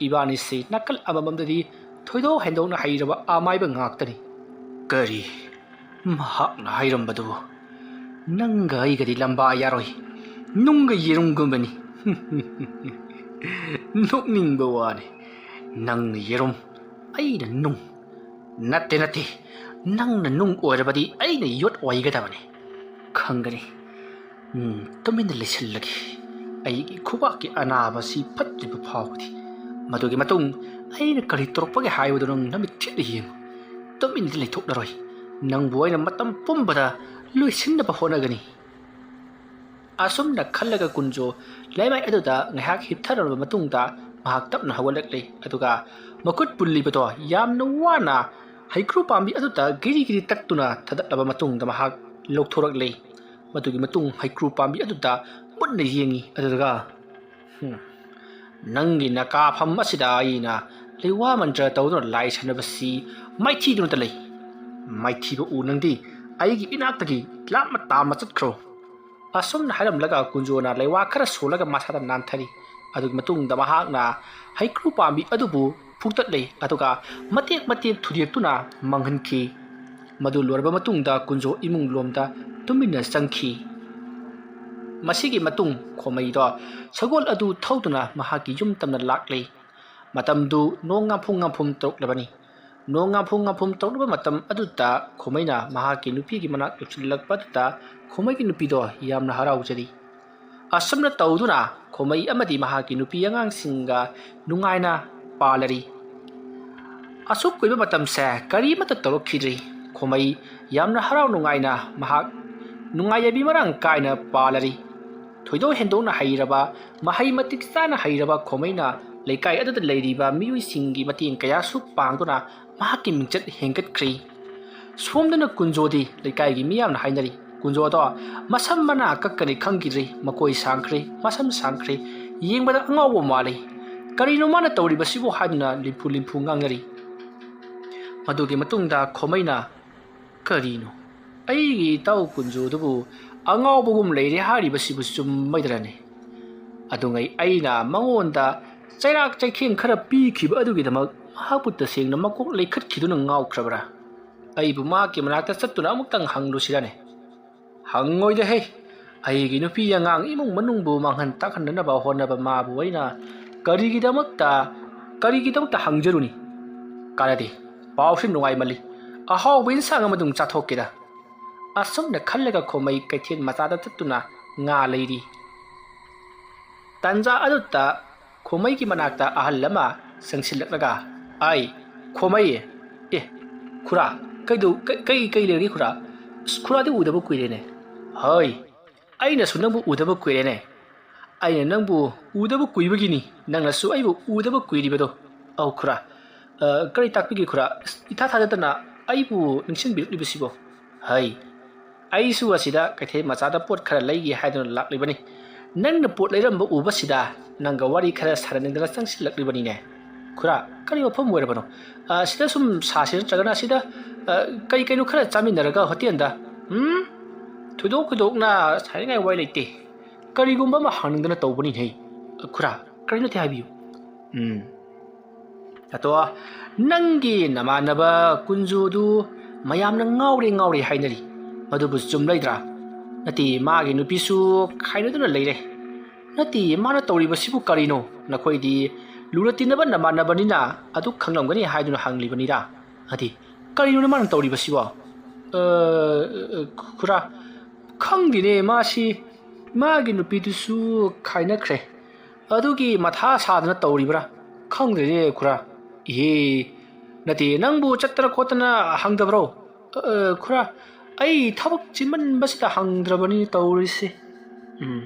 ꯏꯕꯥꯅꯤꯁꯤ ꯅꯥꯀꯜ ꯑꯃꯃꯝꯗꯗꯤ ꯊꯣꯏꯗꯣꯛ ꯍꯦꯟꯗꯣꯛꯅ ꯍꯩꯔꯕ ꯑꯃꯥꯏꯕ ꯉꯥꯛꯇꯅꯤ꯫ ꯀꯔꯤ? ꯃꯍꯥꯛꯅ ꯍꯥꯏꯔꯝꯕꯗꯨꯕꯨ ꯅꯪꯒ ꯑꯩꯒꯗꯤ ꯂꯝꯕꯥ ꯌꯥꯔꯣꯏ꯫ ꯅꯨꯡꯒ ꯌꯦꯔꯨꯝꯒꯨꯝꯕꯅꯤ꯫" "ꯅꯣꯛꯅꯤꯡꯕ ꯋꯥꯅꯤ꯫ ꯅꯪꯅ ꯌꯦꯔꯨꯝ, ꯑꯩꯅ ꯅꯨꯡ꯫ ꯅꯠꯇꯦ, ꯅꯠꯇꯦ꯫ ꯅꯪꯅ ꯅꯨꯡ ꯑꯣꯏꯔꯕꯗꯤ ꯑꯩꯅ ꯌꯣꯠ ꯑꯣꯏꯒꯗꯕꯅꯤ꯫ ꯈꯪꯒꯅꯤ꯫ ꯎꯝ, ꯇꯨꯃꯤꯟꯅ ꯂꯩꯁꯤꯜꯂꯒꯦ꯫ ꯑꯩꯒꯤ ꯈꯨꯕꯥꯛꯀꯤ ꯑꯅꯥꯕꯁꯤ ꯐꯠꯇ꯭ꯔꯤꯕ ꯐꯥꯎꯕꯗꯤ꯫ ꯃꯗꯨꯒꯤ ꯃꯇꯨꯡ ꯑꯩꯅ ꯀꯔꯤ ꯇꯧꯔꯛꯄꯒꯦ ꯍꯥꯏꯕꯗꯨ ꯅꯪ ꯅꯃꯤꯠ ꯊꯤꯠꯅ ꯌꯦꯡꯉꯨ꯫ ꯇꯨꯃꯤꯟꯅꯗꯤ ꯂꯩꯊꯣꯛꯂꯔꯣꯏ꯫ ꯅꯪꯕꯨ ꯑꯩꯅ ꯃꯇꯝ ꯄꯨꯝꯕꯗ ꯂꯣꯏꯁꯤꯟꯅꯕ ꯍꯣꯠꯅꯒꯅꯤ꯫" ꯑꯁꯨꯝꯅ ꯈꯜꯂꯒ ꯀꯨꯟꯖꯣ ꯂꯩꯃꯥꯏ ꯑꯗꯨꯗ ꯉꯥꯏꯍꯥꯛ ꯍꯤꯞꯊꯔꯕ ꯃꯇꯨꯡꯗ ꯃꯍꯥꯛ ꯇꯞꯅ ꯍꯧꯒꯠꯂꯛꯂꯦ꯫ ꯑꯗꯨꯒ ꯃꯈꯨꯠ ꯄꯨꯜꯂꯤꯕꯗꯣ ꯌꯥꯝꯅ ꯋꯥꯅ ꯍꯩꯀ꯭ꯔꯨ ꯄꯥꯝꯕꯤ ꯑꯗꯨꯗ ꯒꯤꯔꯤ ꯒꯤꯔꯤ ꯇꯛꯇꯨꯅ ꯊꯥꯗꯠꯂꯕ ꯃꯇꯨꯡꯗ ꯃꯍꯥꯛ ꯂꯧꯊꯣꯔꯛꯂꯦ꯫ ꯃꯗꯨꯒꯤ ꯃꯇꯨꯡ ꯍꯩꯀ꯭ꯔꯨ ꯄꯥꯝꯕꯤ ꯑꯗꯨꯗ ꯃꯨꯟꯅ ꯌꯦꯡꯉꯤ꯫ ꯑꯗꯨꯗꯨꯒ, "ꯍꯨꯝ, ꯅꯪꯒꯤ ꯅꯀꯥꯐꯝ ꯑꯁꯤꯗ ꯑꯩꯅ ꯂꯩꯋꯥ ꯃꯟꯇ꯭ꯔ ꯇꯧꯗꯨꯅ ꯂꯥꯏ ꯁꯥꯟꯅꯕꯁꯤ ꯃꯥꯏꯊꯤꯗꯨꯅꯇ ꯂꯩ꯫ ꯃꯥꯏꯊꯤꯕ ꯎ ꯅꯪꯗꯤ ꯑꯩꯒꯤ ꯏꯅꯥꯛꯇꯒꯤ ꯂꯥꯞꯅ ꯇꯥꯝꯅ ꯆꯠꯈ꯭ꯔꯣ꯫" ꯑꯁꯨꯝꯅ ꯍꯥꯏꯔꯝꯂꯒ ꯀꯨꯟꯖꯣꯅ ꯂꯩꯋꯥ ꯈꯔ ꯁꯣꯜꯂꯒ ꯃꯁꯥꯗ ꯅꯥꯟꯊꯔꯤ꯫ ꯑꯗꯨꯒꯤ ꯃꯇꯨꯡꯗ ꯃꯍꯥꯛꯅ ꯍꯩꯀ꯭ꯔꯨ ꯄꯥꯝꯕꯤ ꯑꯗꯨꯕꯨ ꯐꯨꯛꯇꯠꯂꯦ, ꯑꯗꯨꯒ ꯃꯇꯦꯛ ꯃꯇꯦꯛ ꯊꯨꯗꯦꯛꯇꯨꯅ ꯃꯥꯡꯍꯟꯈꯤ꯫ ꯃꯗꯨ ꯂꯣꯏꯔꯕ ꯃꯇꯨꯡꯗ ꯀꯨꯟꯖꯣ ꯏꯃꯨꯡ ꯂꯣꯝꯗ ꯇꯨꯃꯤꯟꯅ ꯆꯪꯈꯤ꯫ ꯃꯁꯤꯒꯤ ꯃꯇꯨꯡ ꯈꯣꯃꯩꯗꯣ ꯁꯒꯣꯜ ꯑꯗꯨ ꯊꯧꯗꯨꯅ ꯃꯍꯥꯛꯀꯤ ꯌꯨꯝ ꯇꯝꯅ ꯂꯥꯛꯂꯦ꯫ ꯃꯇꯝꯗꯨ ꯅꯣꯡ ꯉꯥꯝꯐꯨꯝ ꯉꯥꯝꯐꯨꯝ ꯇꯧꯔꯛꯂꯕꯅꯤ꯫ ꯅꯣꯡ ꯉꯥꯝꯐꯨꯝ ꯉꯥꯝꯐꯨꯝ ꯇꯧꯔꯛꯂꯕ ꯃꯇꯝ ꯑꯗꯨꯗ ꯈꯣꯃꯩꯅ ꯃꯍꯥꯛꯀꯤ ꯅꯨꯄꯤꯒꯤ ꯃꯅꯥꯛ ꯌꯧꯁꯤꯜꯂꯛꯄ ꯑꯗꯨꯗ ꯈꯣꯃꯩꯒꯤ ꯅꯨꯄꯤꯗꯣ ꯌꯥꯝꯅ ꯍꯔꯥꯎꯖꯔꯤ꯫ ꯑꯁꯨꯝꯅ ꯇꯧꯗꯨꯅ ꯈꯣꯃꯩ ꯑꯃꯗꯤ ꯃꯍꯥꯛꯀꯤ ꯅꯨꯄꯤ ꯑꯉꯥꯡꯁꯤꯡꯒ ꯅꯨꯡꯉꯥꯏꯅ ꯄꯥꯜꯂꯔꯤ꯫ ꯑꯁꯨꯛ ꯀꯨꯏꯕ ꯃꯇꯝꯁꯦ ꯀꯔꯤꯃꯠꯇ ꯇꯧꯔꯛꯈꯤꯗ꯭ꯔꯤ꯫ ꯈꯣꯃꯩ ꯌꯥꯝꯅ ꯍꯔꯥꯎ ꯅꯨꯡꯉꯥꯏꯅ ꯃꯍꯥꯛ ꯅꯨꯡꯉꯥꯏ ꯌꯥꯏꯕꯤ ꯃꯔꯥꯡ ꯀꯥꯏꯅ ꯄꯥꯜꯂꯔꯤ꯫ ꯊꯣꯏꯗꯣꯛ ꯍꯦꯟꯗꯣꯛꯅ ꯍꯩꯔꯕ, ꯃꯍꯩ ꯃꯇꯤꯛ ꯆꯥꯅ ꯍꯩꯔꯕ ꯈꯣꯃꯩꯅ ꯂꯩꯀꯥꯏ ꯑꯗꯨꯗ ꯂꯩꯔꯤꯕ ꯃꯤꯑꯣꯏꯁꯤꯡꯒꯤ ꯃꯇꯦꯡ ꯀꯌꯥꯁꯨ ꯄꯥꯡꯗꯨꯅ ꯃꯍꯥꯛꯀꯤ ꯃꯤꯡꯆꯠ ꯍꯦꯟꯒꯠꯈ꯭ꯔꯤ꯫ ꯁꯣꯝꯗꯅ ꯀꯨꯟꯖꯣꯗꯤ ꯂꯩꯀꯥꯏꯒꯤ ꯃꯤꯌꯥꯝꯅ ꯍꯥꯏꯅꯔꯤ, ꯀꯨꯟꯖꯣꯗꯣ ꯃꯁꯝ ꯃꯅꯥ ꯀꯛꯀꯅꯤ ꯈꯪꯈꯤꯗ꯭ꯔꯤ, ꯃꯀꯣꯏ ꯁꯥꯡꯈ꯭ꯔꯦ, ꯃꯁꯝ ꯁꯥꯡꯈ꯭ꯔꯦ, ꯌꯦꯡꯕꯗ ꯑꯉꯥꯎꯕ ꯃꯥꯜꯂꯤ꯫ "ꯀꯔꯤꯅꯣ ꯃꯥꯅ ꯇꯧꯔꯤꯕꯁꯤꯕꯨ?" ꯍꯥꯏꯗꯨꯅ ꯂꯤꯝꯐꯨ ꯂꯤꯝꯐꯨ ꯉꯥꯡꯅꯔꯤ꯫ ꯃꯗꯨꯒꯤ ꯃꯇꯨꯡꯗ ꯈꯣꯃꯩꯅ, "ꯀꯔꯤꯅꯣ? ꯑꯩꯒꯤ ꯏꯇꯥꯎ ꯀꯨꯟꯖꯣꯗꯨꯕꯨ ꯑꯉꯥꯎꯕꯒꯨꯝ ꯂꯩꯔꯦ ꯍꯥꯏꯔꯤꯕꯁꯤꯕꯨ ꯆꯨꯝꯃꯩꯗ꯭ꯔꯅꯦ? ꯑꯗꯨꯉꯩ ꯑꯩꯅ ꯃꯉꯣꯟꯗ ꯆꯩꯔꯥꯛ ꯆꯩꯊꯦꯡ ꯈꯔ ꯄꯤꯈꯤꯕ ꯑꯗꯨꯒꯤꯗꯃꯛ ꯃꯍꯥꯛꯄꯨ ꯇꯁꯦꯡꯅ ꯃꯀꯣꯛ ꯂꯩꯈꯠꯈꯤꯗꯨꯅ ꯉꯥꯎꯈ꯭ꯔꯕ꯭ꯔꯥ? ꯑꯩꯕꯨ ꯃꯍꯥꯛꯀꯤ ꯃꯅꯥꯛꯇ ꯆꯠꯇꯨꯅ ꯑꯃꯨꯛꯇꯪ ꯍꯪꯂꯨꯁꯤꯔꯅꯦ?" "ꯍꯪꯉꯣꯏꯗꯍꯦ꯫ ꯑꯩꯒꯤ ꯅꯨꯄꯤ ꯑꯉꯥꯡ ꯏꯃꯨꯡ ꯃꯅꯨꯡꯕꯨ ꯃꯥꯡꯍꯟ ꯇꯥꯛꯍꯟꯅꯅꯕ ꯍꯣꯠꯅꯕ ꯃꯥꯕꯨ ꯑꯩꯅ ꯀꯔꯤꯒꯤꯗꯃꯛꯇ, ꯀꯔꯤꯒꯤꯗꯃꯛꯇ ꯍꯪꯖꯔꯨꯅꯤ? ꯀꯥꯟꯅꯗꯦ꯫ ꯄꯥꯎꯁꯤ ꯅꯨꯡꯉꯥꯏꯃꯜꯂꯤ꯫ ꯑꯍꯥꯎꯕ ꯏꯟꯁꯥꯡ ꯑꯃꯗꯨꯝ ꯆꯥꯊꯣꯛꯀꯦꯗ꯫" ꯑꯁꯨꯝꯅ ꯈꯜꯂꯒ ꯈꯣꯃꯩ ꯀꯩꯊꯦꯜ ꯃꯆꯥꯗ ꯆꯠꯇꯨꯅ ꯉꯥ ꯂꯩꯔꯤ꯫ ꯇꯟꯖꯥ ꯑꯗꯨꯗ ꯈꯣꯃꯩꯒꯤ ꯃꯅꯥꯛꯇ ꯑꯍꯜ ꯑꯃ ꯆꯪꯁꯤꯜꯂꯛꯂꯒ, "ꯑꯩ, ꯈꯣꯃꯩ꯫ ꯑꯦ, ꯈꯨꯔꯥ, ꯀꯩꯗꯧ-, ꯀꯩ, ꯀꯩ, ꯀꯩ ꯂꯩꯔꯒꯦ ꯈꯨꯔꯥ? ꯑꯁ, ꯈꯨꯔꯥꯗꯤ ꯎꯗꯕ ꯀꯨꯏꯔꯦꯅꯦ꯫" "ꯍꯣꯏ, ꯑꯩꯅꯁꯨ ꯅꯪꯕꯨ ꯎꯗꯕ ꯀꯨꯏꯔꯦꯅꯦ꯫" "ꯑꯩꯅ ꯅꯪꯕꯨ ꯎꯗꯕ ꯀꯨꯏꯕꯒꯤꯅꯤ ꯅꯪꯅꯁꯨ ꯑꯩꯕꯨ ꯎꯗꯕ ꯀꯨꯏꯔꯤꯕꯗꯣ꯫" "ꯑꯧ ꯈꯨꯔꯥ, ꯑ, ꯀꯔꯤ ꯇꯥꯛꯄꯤꯒꯦ ꯈꯨꯔꯥ? ꯑꯁ, ꯏꯊꯥ ꯊꯥꯖꯗꯅ ꯑꯩꯕꯨ ꯅꯤꯡꯁꯤꯡꯕꯤꯔꯛꯂꯤꯕꯁꯤꯕꯣ?" "ꯍꯩ, ꯑꯩꯁꯨ ꯑꯁꯤꯗ ꯀꯩꯊꯦꯜ ꯃꯆꯥꯗ ꯄꯣꯠ ꯈꯔ ꯂꯩꯒꯦ ꯍꯥꯏꯗꯨꯅ ꯂꯥꯛꯂꯤꯕꯅꯤ꯫ ꯅꯪꯅ ꯄꯣꯠ ꯂꯩꯔꯝꯕ ꯎꯕꯁꯤꯗ ꯅꯪꯒ ꯋꯥꯔꯤ ꯈꯔ ꯁꯥꯟꯅꯅꯤꯡꯗꯅ ꯆꯪꯁꯤꯜꯂꯛꯂꯤꯕꯅꯤꯅꯦ꯫" "ꯈꯨꯔꯥ, ꯀꯔꯤ ꯋꯥꯐꯝ ꯑꯣꯏꯔꯕꯅꯣ? ꯑ, ꯁꯤꯗ ꯁꯨꯝ ꯁꯥꯁꯤ ꯅꯠꯇ꯭ꯔꯒꯅ ꯁꯤꯗ, ꯑ, ꯀꯩ ꯀꯩꯅꯣ ꯈꯔ ꯆꯥꯃꯤꯟꯅꯔꯒ ꯍꯣꯇꯦꯜꯗ?" "ꯎꯝ, ꯊꯣꯏꯗꯣꯛ ꯈꯨꯗꯣꯛꯅ ꯁꯥꯅꯤꯡꯉꯥꯏ ꯋꯥꯔꯤ ꯂꯩꯇꯦ꯫ ꯀꯔꯤꯒꯨꯝꯕ ꯑꯃ ꯍꯪꯅꯤꯡꯗꯅ ꯇꯧꯕꯅꯤꯅꯦ꯫ ꯈꯨꯔꯥ, ꯀꯔꯤꯅꯣ ꯇꯦ ꯍꯥꯏꯕꯤꯌꯨ꯫" "ꯎꯝ, ꯑꯗꯣ ꯅꯪꯒꯤ ꯅꯃꯥꯟꯅꯕ ꯀꯨꯟꯖꯨꯗꯨ ꯃꯌꯥꯝꯅ ꯉꯥꯎꯔꯦ ꯉꯥꯎꯔꯦ ꯍꯥꯏꯅꯔꯤ꯫ ꯃꯗꯨꯕꯨ ꯆꯨꯝꯂꯩꯗ꯭ꯔꯥ? ꯅꯠꯇꯦ, ꯃꯥꯒꯤ ꯅꯨꯄꯤꯁꯨ ꯈꯥꯏꯅꯗꯨꯅ ꯂꯩꯔꯦ꯫ ꯅꯠꯇꯦ, ꯃꯥꯅ ꯇꯧꯔꯤꯕꯁꯤꯕꯨ ꯀꯔꯤꯅꯣ? ꯅꯈꯣꯏꯗꯤ ꯂꯨꯅ ꯇꯤꯟꯅꯕ ꯅꯃꯥꯟꯅꯕꯅꯤꯅ ꯑꯗꯨ ꯈꯪꯂꯝꯒꯅꯤ ꯍꯥꯏꯗꯨꯅ ꯍꯪꯂꯤꯕꯅꯤꯗ꯫" "ꯅꯠꯇꯦ, ꯀꯔꯤꯅꯣꯅꯦ ꯃꯥꯅ ꯇꯧꯔꯤꯕꯁꯤꯕꯣ?" "ꯑ, ꯑ, ꯈꯨꯔꯥ, ꯈꯪꯗꯦꯅꯦ, ꯃꯥꯁꯤ ꯃꯥꯒꯤ ꯅꯨꯄꯤꯗꯨꯁꯨ ꯈꯥꯏꯅꯈ꯭ꯔꯦ꯫ ꯑꯗꯨꯒꯤ ꯃꯊꯥ ꯁꯥꯗꯅ ꯇꯧꯔꯤꯕ꯭ꯔꯥ? ꯈꯪꯗ꯭ꯔꯦꯅꯦ ꯈꯨꯔꯥ꯫" "ꯏꯍꯦ, ꯅꯠꯇꯦ, ꯅꯪꯕꯨ ꯆꯠꯇꯅ ꯈꯣꯠꯇꯅ ꯍꯪꯗꯕ꯭ꯔꯣ?" "ꯑ, ꯑ, ꯈꯨꯔꯥ, ꯑꯩ ꯊꯕꯛ ꯆꯤꯟꯃꯟꯕꯁꯤꯗ ꯍꯪꯗ꯭ꯔꯕꯅꯤ ꯇꯧꯔꯤꯁꯦ꯫" "ꯎꯝ,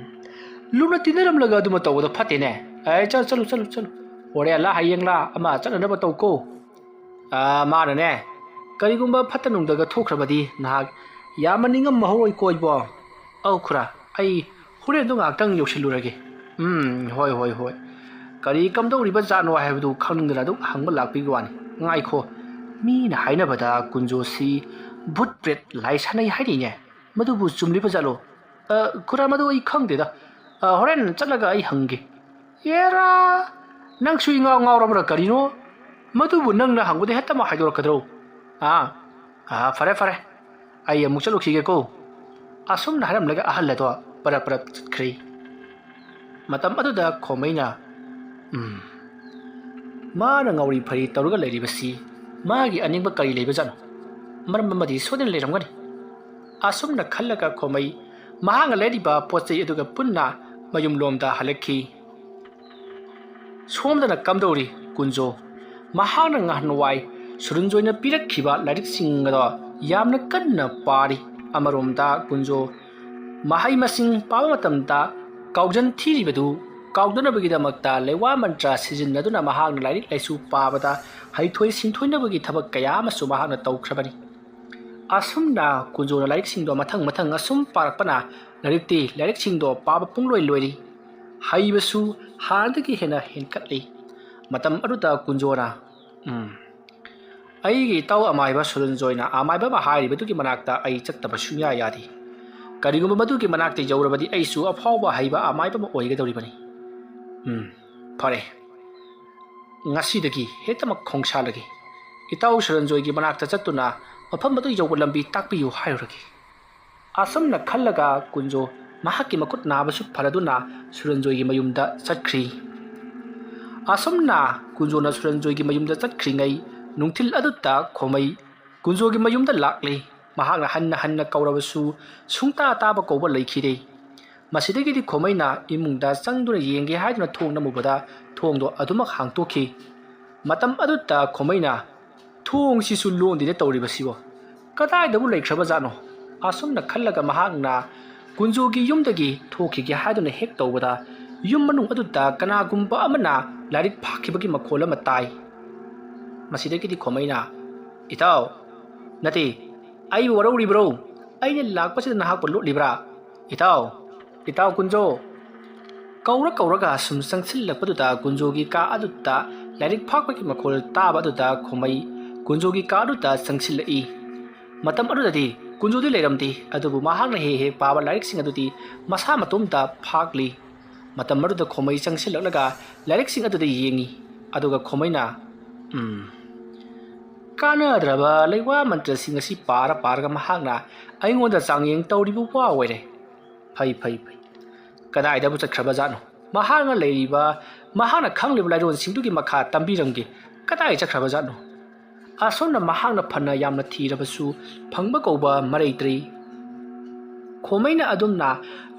ꯂꯨꯅ ꯇꯤꯟꯅꯔꯝꯂꯒ ꯑꯗꯨꯃ ꯇꯧꯕꯗꯣ ꯐꯠꯇꯦꯅꯦ꯫ ꯑꯦ, ꯆꯠ-, ꯆꯠꯂꯨ, ꯆꯠꯂꯨ, ꯆꯠꯂꯨ꯫ ꯍꯣꯔꯦꯟꯂ ꯍꯌꯦꯡꯂ ꯑꯃ ꯆꯠꯅꯅꯕ ꯇꯧꯀꯣ꯫ ꯑ, ꯃꯥꯅꯅꯦ, ꯀꯔꯤꯒꯨꯝꯕ ꯐꯠꯇ ꯅꯨꯡꯗꯒ ꯊꯣꯛꯈ꯭ꯔꯕꯗꯤ ꯅꯍꯥꯛ ꯌꯥꯝꯅ ꯅꯤꯡꯉꯝꯃꯍꯧꯔꯣꯏ ꯀꯣ ꯏꯕꯣ꯫ ꯑꯧ ꯈꯨꯔꯥ, ꯑꯩ ꯍꯣꯔꯦꯟꯗꯣ ꯉꯥꯏꯍꯥꯛꯇꯪ ꯌꯧꯁꯤꯜꯂꯨꯔꯒꯦ꯫ ꯎꯝ, ꯍꯣꯏ, ꯍꯣꯏ, ꯍꯣꯏ꯫ ꯀꯔꯤ ꯀꯝꯗꯧꯔꯤꯕ ꯖꯥꯠꯅꯣ ꯍꯥꯏꯕꯗꯨ ꯈꯪꯅꯤꯡꯗꯅ ꯑꯗꯨꯝ ꯍꯪꯕ ꯂꯥꯛꯄꯤꯕ ꯋꯥꯅꯤ꯫ ꯉꯥꯏꯈꯣ, ꯃꯤꯅ ꯍꯥꯏꯅꯕꯗ ꯀꯨꯟꯖꯣꯁꯤ ꯚꯨꯠ ꯄ꯭ꯔꯦꯠ ꯂꯥꯏ ꯁꯥꯟꯅꯩ ꯍꯥꯏꯔꯤꯅꯦ꯫ ꯃꯗꯨꯕꯨ ꯆꯨꯝꯂꯤꯕ ꯖꯥꯠꯂꯣ? ꯑ, ꯈꯨꯔꯥ, ꯃꯗꯨ ꯑꯩ ꯈꯪꯗꯦꯗ꯫ ꯑ, ꯍꯣꯔꯦꯟ ꯆꯠꯂꯒ ꯑꯩ ꯍꯪꯒꯦ꯫ ꯑꯦꯔꯥ, ꯅꯪꯁꯨ ꯏꯉꯥꯎ ꯉꯥꯎꯔꯕ꯭ꯔꯥ ꯀꯔꯤꯅꯣ? ꯃꯗꯨꯕꯨ ꯅꯪꯅ ꯍꯪꯕꯗ ꯍꯦꯛꯇꯃꯛ ꯍꯥꯏꯗꯣꯔꯛꯀꯗ꯭ꯔꯣ? ꯑꯥ, ꯑꯥ, ꯐꯔꯦ, ꯐꯔꯦ꯫ ꯑꯩ ꯑꯃꯨꯛ ꯆꯠꯂꯨꯈꯤꯒꯦꯀꯣ꯫ ꯑꯁꯨꯝꯅ ꯍꯥꯏꯔꯝꯂꯒ ꯑꯍꯜ ꯑꯗꯣ ꯄꯔꯞ ꯄꯔꯞ ꯆꯠꯈ꯭ꯔꯦ꯫ ꯃꯇꯝ ꯑꯗꯨꯗ ꯈꯣꯃꯩꯅ, "ꯎꯝ, ꯃꯥꯅ ꯉꯥꯎꯔꯤ ꯐꯔꯤ ꯇꯧꯔꯒ ꯂꯩꯔꯤꯕꯁꯤ ꯃꯥꯒꯤ ꯑꯅꯤꯡꯕ ꯀꯔꯤ ꯂꯩꯕꯖꯥꯠꯅꯣ? ꯃꯔꯝ ꯑꯃꯗꯤ ꯁꯣꯏꯗꯅ ꯂꯩꯔꯝꯒꯅꯤ"꯫ ꯑꯁꯨꯝꯅ ꯈꯜꯂꯒ ꯈꯣꯃꯩ ꯃꯍꯥꯛꯅ ꯂꯩꯔꯤꯕ ꯄꯣꯠ ꯆꯩ ꯑꯗꯨꯒ ꯄꯨꯟꯅ ꯃꯌꯨꯝꯂꯣꯝꯗ ꯍꯜꯂꯛꯈꯤ꯫ ꯁꯣꯝꯗꯅ ꯀꯝꯗꯧꯔꯤ ꯀꯨꯟꯖꯣ? ꯃꯍꯥꯛꯅ ꯉꯍꯥꯟꯋꯥꯏ ꯁꯨꯔꯨꯟꯖꯣꯏꯅ ꯄꯤꯔꯛꯈꯤꯕ ꯂꯥꯏꯔꯤꯛꯁꯤꯡ ꯑꯗꯣ ꯌꯥꯝꯅ ꯀꯟꯅ ꯄꯥꯔꯤ꯫ ꯑꯃꯔꯣꯝꯗ ꯀꯨꯟꯖꯣ ꯃꯍꯩ ꯃꯁꯤꯡ ꯄꯥꯕ ꯃꯇꯝꯗ ꯀꯥꯎꯖꯟ ꯊꯤꯔꯤꯕꯗꯨ ꯀꯥꯎꯗꯅꯕꯒꯤꯗꯃꯛꯇ ꯂꯩꯋꯥ ꯃꯟꯇ꯭ꯔ ꯁꯤꯖꯤꯟꯅꯗꯨꯅ ꯃꯍꯥꯛꯅ ꯂꯥꯏꯔꯤꯛ ꯂꯥꯏꯁꯨ ꯄꯥꯕꯗ ꯍꯩꯊꯣꯏ ꯁꯤꯡꯊꯣꯏꯅꯕꯒꯤ ꯊꯕꯛ ꯀꯌꯥ ꯑꯃꯁꯨ ꯃꯍꯥꯛꯅ ꯇꯧꯈ꯭ꯔꯕꯅꯤ꯫ ꯑꯁꯨꯝꯅ ꯀꯨꯟꯖꯣꯅ ꯂꯥꯏꯔꯤꯛꯁꯤꯡꯗꯣ ꯃꯊꯪ ꯃꯊꯪ ꯑꯁꯨꯝ ꯄꯥꯔꯛꯄꯅ ꯂꯥꯏꯔꯤꯛꯇꯤ, ꯂꯥꯏꯔꯤꯛꯁꯤꯡꯗꯣ ꯄꯥꯕ ꯄꯨꯡꯂꯣꯏ ꯂꯣꯏꯔꯤ꯫ ꯍꯩꯕꯁꯨ ꯍꯥꯟꯅꯗꯒꯤ ꯍꯦꯟꯅ ꯍꯦꯟꯀꯠꯂꯤ꯫ ꯃꯇꯝ ꯑꯗꯨꯗ ꯀꯨꯟꯖꯣꯅ, "ꯎꯝ, ꯑꯩꯒꯤ ꯏꯇꯥꯎ ꯑꯃꯥꯏꯕ ꯁꯨꯔꯟꯖꯣꯏꯅ ꯑꯃꯥꯏꯕ ꯑꯃ ꯍꯥꯏꯔꯤꯕꯗꯨꯒꯤ ꯃꯅꯥꯛꯇ ꯑꯩ ꯆꯠꯇꯕ ꯁꯨꯡꯌꯥ ꯌꯥꯗꯦ꯫ ꯀꯔꯤꯒꯨꯝꯕ ꯃꯗꯨꯒꯤ ꯃꯅꯥꯛꯇ ꯌꯧꯔꯕꯗꯤ ꯑꯩꯁꯨ ꯑꯐꯥꯎꯕ ꯍꯩꯕ ꯑꯃꯥꯏꯕ ꯑꯃ ꯑꯣꯏꯒꯗꯧꯔꯤꯕꯅꯤ꯫ ꯎꯝ, ꯐꯔꯦ꯫ ꯉꯁꯤꯗꯒꯤ ꯍꯦꯛꯇꯃꯛ ꯈꯣꯡꯁꯥꯜꯂꯒꯦ꯫ ꯏꯇꯥꯎ ꯁꯨꯔꯟꯖꯣꯏꯒꯤ ꯃꯅꯥꯛꯇ ꯆꯠꯇꯨꯅ ꯃꯐꯝ ꯑꯗꯨ ꯌꯧꯕ ꯂꯝꯕꯤ ꯇꯥꯛꯄꯤꯌꯨ ꯍꯥꯏꯔꯨꯔꯒꯦ"꯫ ꯑꯁꯨꯝꯅ ꯈꯜꯂꯒ ꯀꯨꯟꯖꯣ ꯃꯍꯥꯛꯀꯤ ꯃꯈꯨꯠ ꯅꯥꯕꯁꯨ ꯐꯔꯗꯨꯅ ꯁꯨꯔꯟꯖꯣꯏꯒꯤ ꯃꯌꯨꯝꯗ ꯆꯠꯈ꯭ꯔꯤ꯫ ꯑꯁꯨꯝꯅ ꯀꯨꯟꯖꯣꯅ ꯁꯨꯔꯟꯖꯣꯏꯒꯤ ꯃꯌꯨꯝꯗ ꯆꯠꯈ꯭ꯔꯤꯉꯩ ꯅꯨꯡꯊꯤꯜ ꯑꯗꯨꯗ ꯈꯣꯃꯩ ꯀꯨꯟꯖꯣꯒꯤ ꯃꯌꯨꯝꯗ ꯂꯥꯛꯂꯤ꯫ ꯃꯍꯥꯛꯅ ꯍꯟꯅ ꯍꯟꯅ ꯀꯧꯔꯕꯁꯨ ꯁꯨꯡꯇꯥ ꯇꯥꯕ ꯀꯧꯕ ꯂꯩꯈꯤꯗꯦ꯫ ꯃꯁꯤꯗꯒꯤꯗꯤ ꯈꯣꯃꯩꯅ ꯏꯃꯨꯡꯗ ꯆꯪꯗꯨꯅ ꯌꯦꯡꯒꯦ ꯍꯥꯏꯗꯨꯅ ꯊꯣꯡ ꯅꯝꯃꯨꯕꯗ ꯊꯣꯡꯗꯣ ꯑꯗꯨꯃꯛ ꯍꯥꯡꯇꯣꯛꯈꯤ꯫ ꯃꯇꯝ ꯑꯗꯨꯗ ꯈꯣꯃꯩꯅ, "ꯊꯣꯡꯁꯤꯁꯨ ꯂꯣꯟꯗꯦꯅꯦ ꯇꯧꯔꯤꯕꯁꯤꯕꯣ, ꯀꯗꯥꯏꯗꯕꯨ ꯂꯩꯈ꯭ꯔꯕꯖꯥꯠꯅꯣ?" ꯑꯁꯨꯝꯅ ꯈꯜꯂꯒ ꯃꯍꯥꯛꯅ ꯀꯨꯟꯖꯣꯒꯤ ꯌꯨꯝꯗꯒꯤ ꯊꯣꯛꯈꯤꯒꯦ ꯍꯥꯏꯗꯨꯅ ꯍꯦꯛ ꯇꯧꯕꯗ ꯌꯨꯝ ꯃꯅꯨꯡ ꯑꯗꯨꯗ ꯀꯅꯥꯒꯨꯝꯕ ꯑꯃꯅ ꯂꯥꯏꯔꯤꯛ ꯐꯥꯛꯈꯤꯕꯒꯤ ꯃꯈꯣꯜ ꯑꯃ ꯇꯥꯏ꯫ ꯃꯁꯤꯗꯒꯤꯗꯤ ꯈꯣꯃꯩꯅ, "ꯏꯇꯥꯎ, ꯅꯠꯇꯦ, ꯑꯩꯕꯨ ꯋꯥꯔꯧꯔꯤꯕ꯭ꯔꯣ? ꯑꯩꯅ ꯂꯥꯛꯄꯁꯤꯗ ꯅꯍꯥꯛꯄꯨ ꯂꯣꯠꯂꯤꯕ꯭ꯔꯥ? ꯏꯇꯥꯎ, ꯏꯇꯥꯎ ꯀꯨꯟꯖꯣ!" ꯀꯧꯔ ꯀꯧꯔꯒ ꯁꯨꯝ ꯆꯪꯁꯤꯜꯂꯛꯄꯗꯨꯗ ꯀꯨꯟꯖꯣꯒꯤ ꯀꯥ ꯑꯗꯨꯗ ꯂꯥꯏꯔꯤꯛ ꯐꯥꯛꯄꯒꯤ ꯃꯈꯣꯜ ꯇꯥꯕ ꯑꯗꯨꯗ ꯈꯣꯃꯩ ꯀꯨꯟꯖꯣꯒꯤ ꯀꯥ ꯑꯗꯨꯗ ꯆꯪꯁꯤꯜꯂꯛꯏ꯫ ꯃꯇꯝ ꯑꯗꯨꯗꯗꯤ ꯀꯨꯟꯖꯣꯗꯤ ꯂꯩꯔꯝꯗꯦ, ꯑꯗꯨꯕꯨ ꯃꯍꯥꯛꯅ ꯍꯦꯛ ꯍꯦꯛ ꯄꯥꯕ ꯂꯥꯏꯔꯤꯛꯁꯤꯡ ꯑꯗꯨꯗꯤ ꯃꯁꯥ ꯃꯇꯣꯝꯇ ꯐꯥꯛꯂꯤ꯫ ꯃꯇꯝ ꯑꯗꯨꯗ ꯈꯣꯃꯩ ꯆꯪꯁꯤꯜꯂꯛꯂꯒ ꯂꯥꯏꯔꯤꯛꯁꯤꯡ ꯑꯗꯨꯗ ꯌꯦꯡꯉꯤ꯫ ꯑꯗꯨꯒ ꯈꯣꯃꯩꯅ, "ꯎꯝ, ꯀꯥꯟꯅꯗ꯭ꯔꯕ ꯂꯩꯋꯥ ꯃꯟꯇ꯭ꯔꯁꯤꯡ ꯑꯁꯤ ꯄꯥꯔ ꯄꯥꯔꯒ ꯃꯍꯥꯛꯅ ꯑꯩꯉꯣꯟꯗ ꯆꯥꯡꯌꯦꯡ ꯇꯧꯔꯤꯕ ꯋꯥ ꯑꯣꯏꯔꯦ꯫ ꯐꯩ, ꯐꯩ, ꯐꯩ꯫ ꯀꯗꯥꯏꯗꯕꯨ ꯆꯠꯈ꯭ꯔꯕ ꯖꯥꯠꯅꯣ? ꯃꯍꯥꯛꯅ ꯂꯩꯔꯤꯕ, ꯃꯍꯥꯛꯅ ꯈꯪꯂꯤꯕ ꯂꯥꯏꯔꯣꯟꯁꯤꯡꯗꯨꯒꯤ ꯃꯈꯥ ꯇꯝꯕꯤꯔꯝꯒꯦ꯫ ꯀꯗꯥꯏ ꯆꯠꯈ꯭ꯔꯕ ꯖꯥꯠꯅꯣ?" ꯑꯁꯣꯝꯅ ꯃꯍꯥꯛꯅ ꯐꯅ ꯌꯥꯝꯅ ꯊꯤꯔꯕꯁꯨ ꯐꯪꯕ ꯀꯧꯕ ꯃꯔꯩꯇ꯭ꯔꯤ꯫ ꯈꯣꯃꯩꯅ ꯑꯗꯨꯝꯅ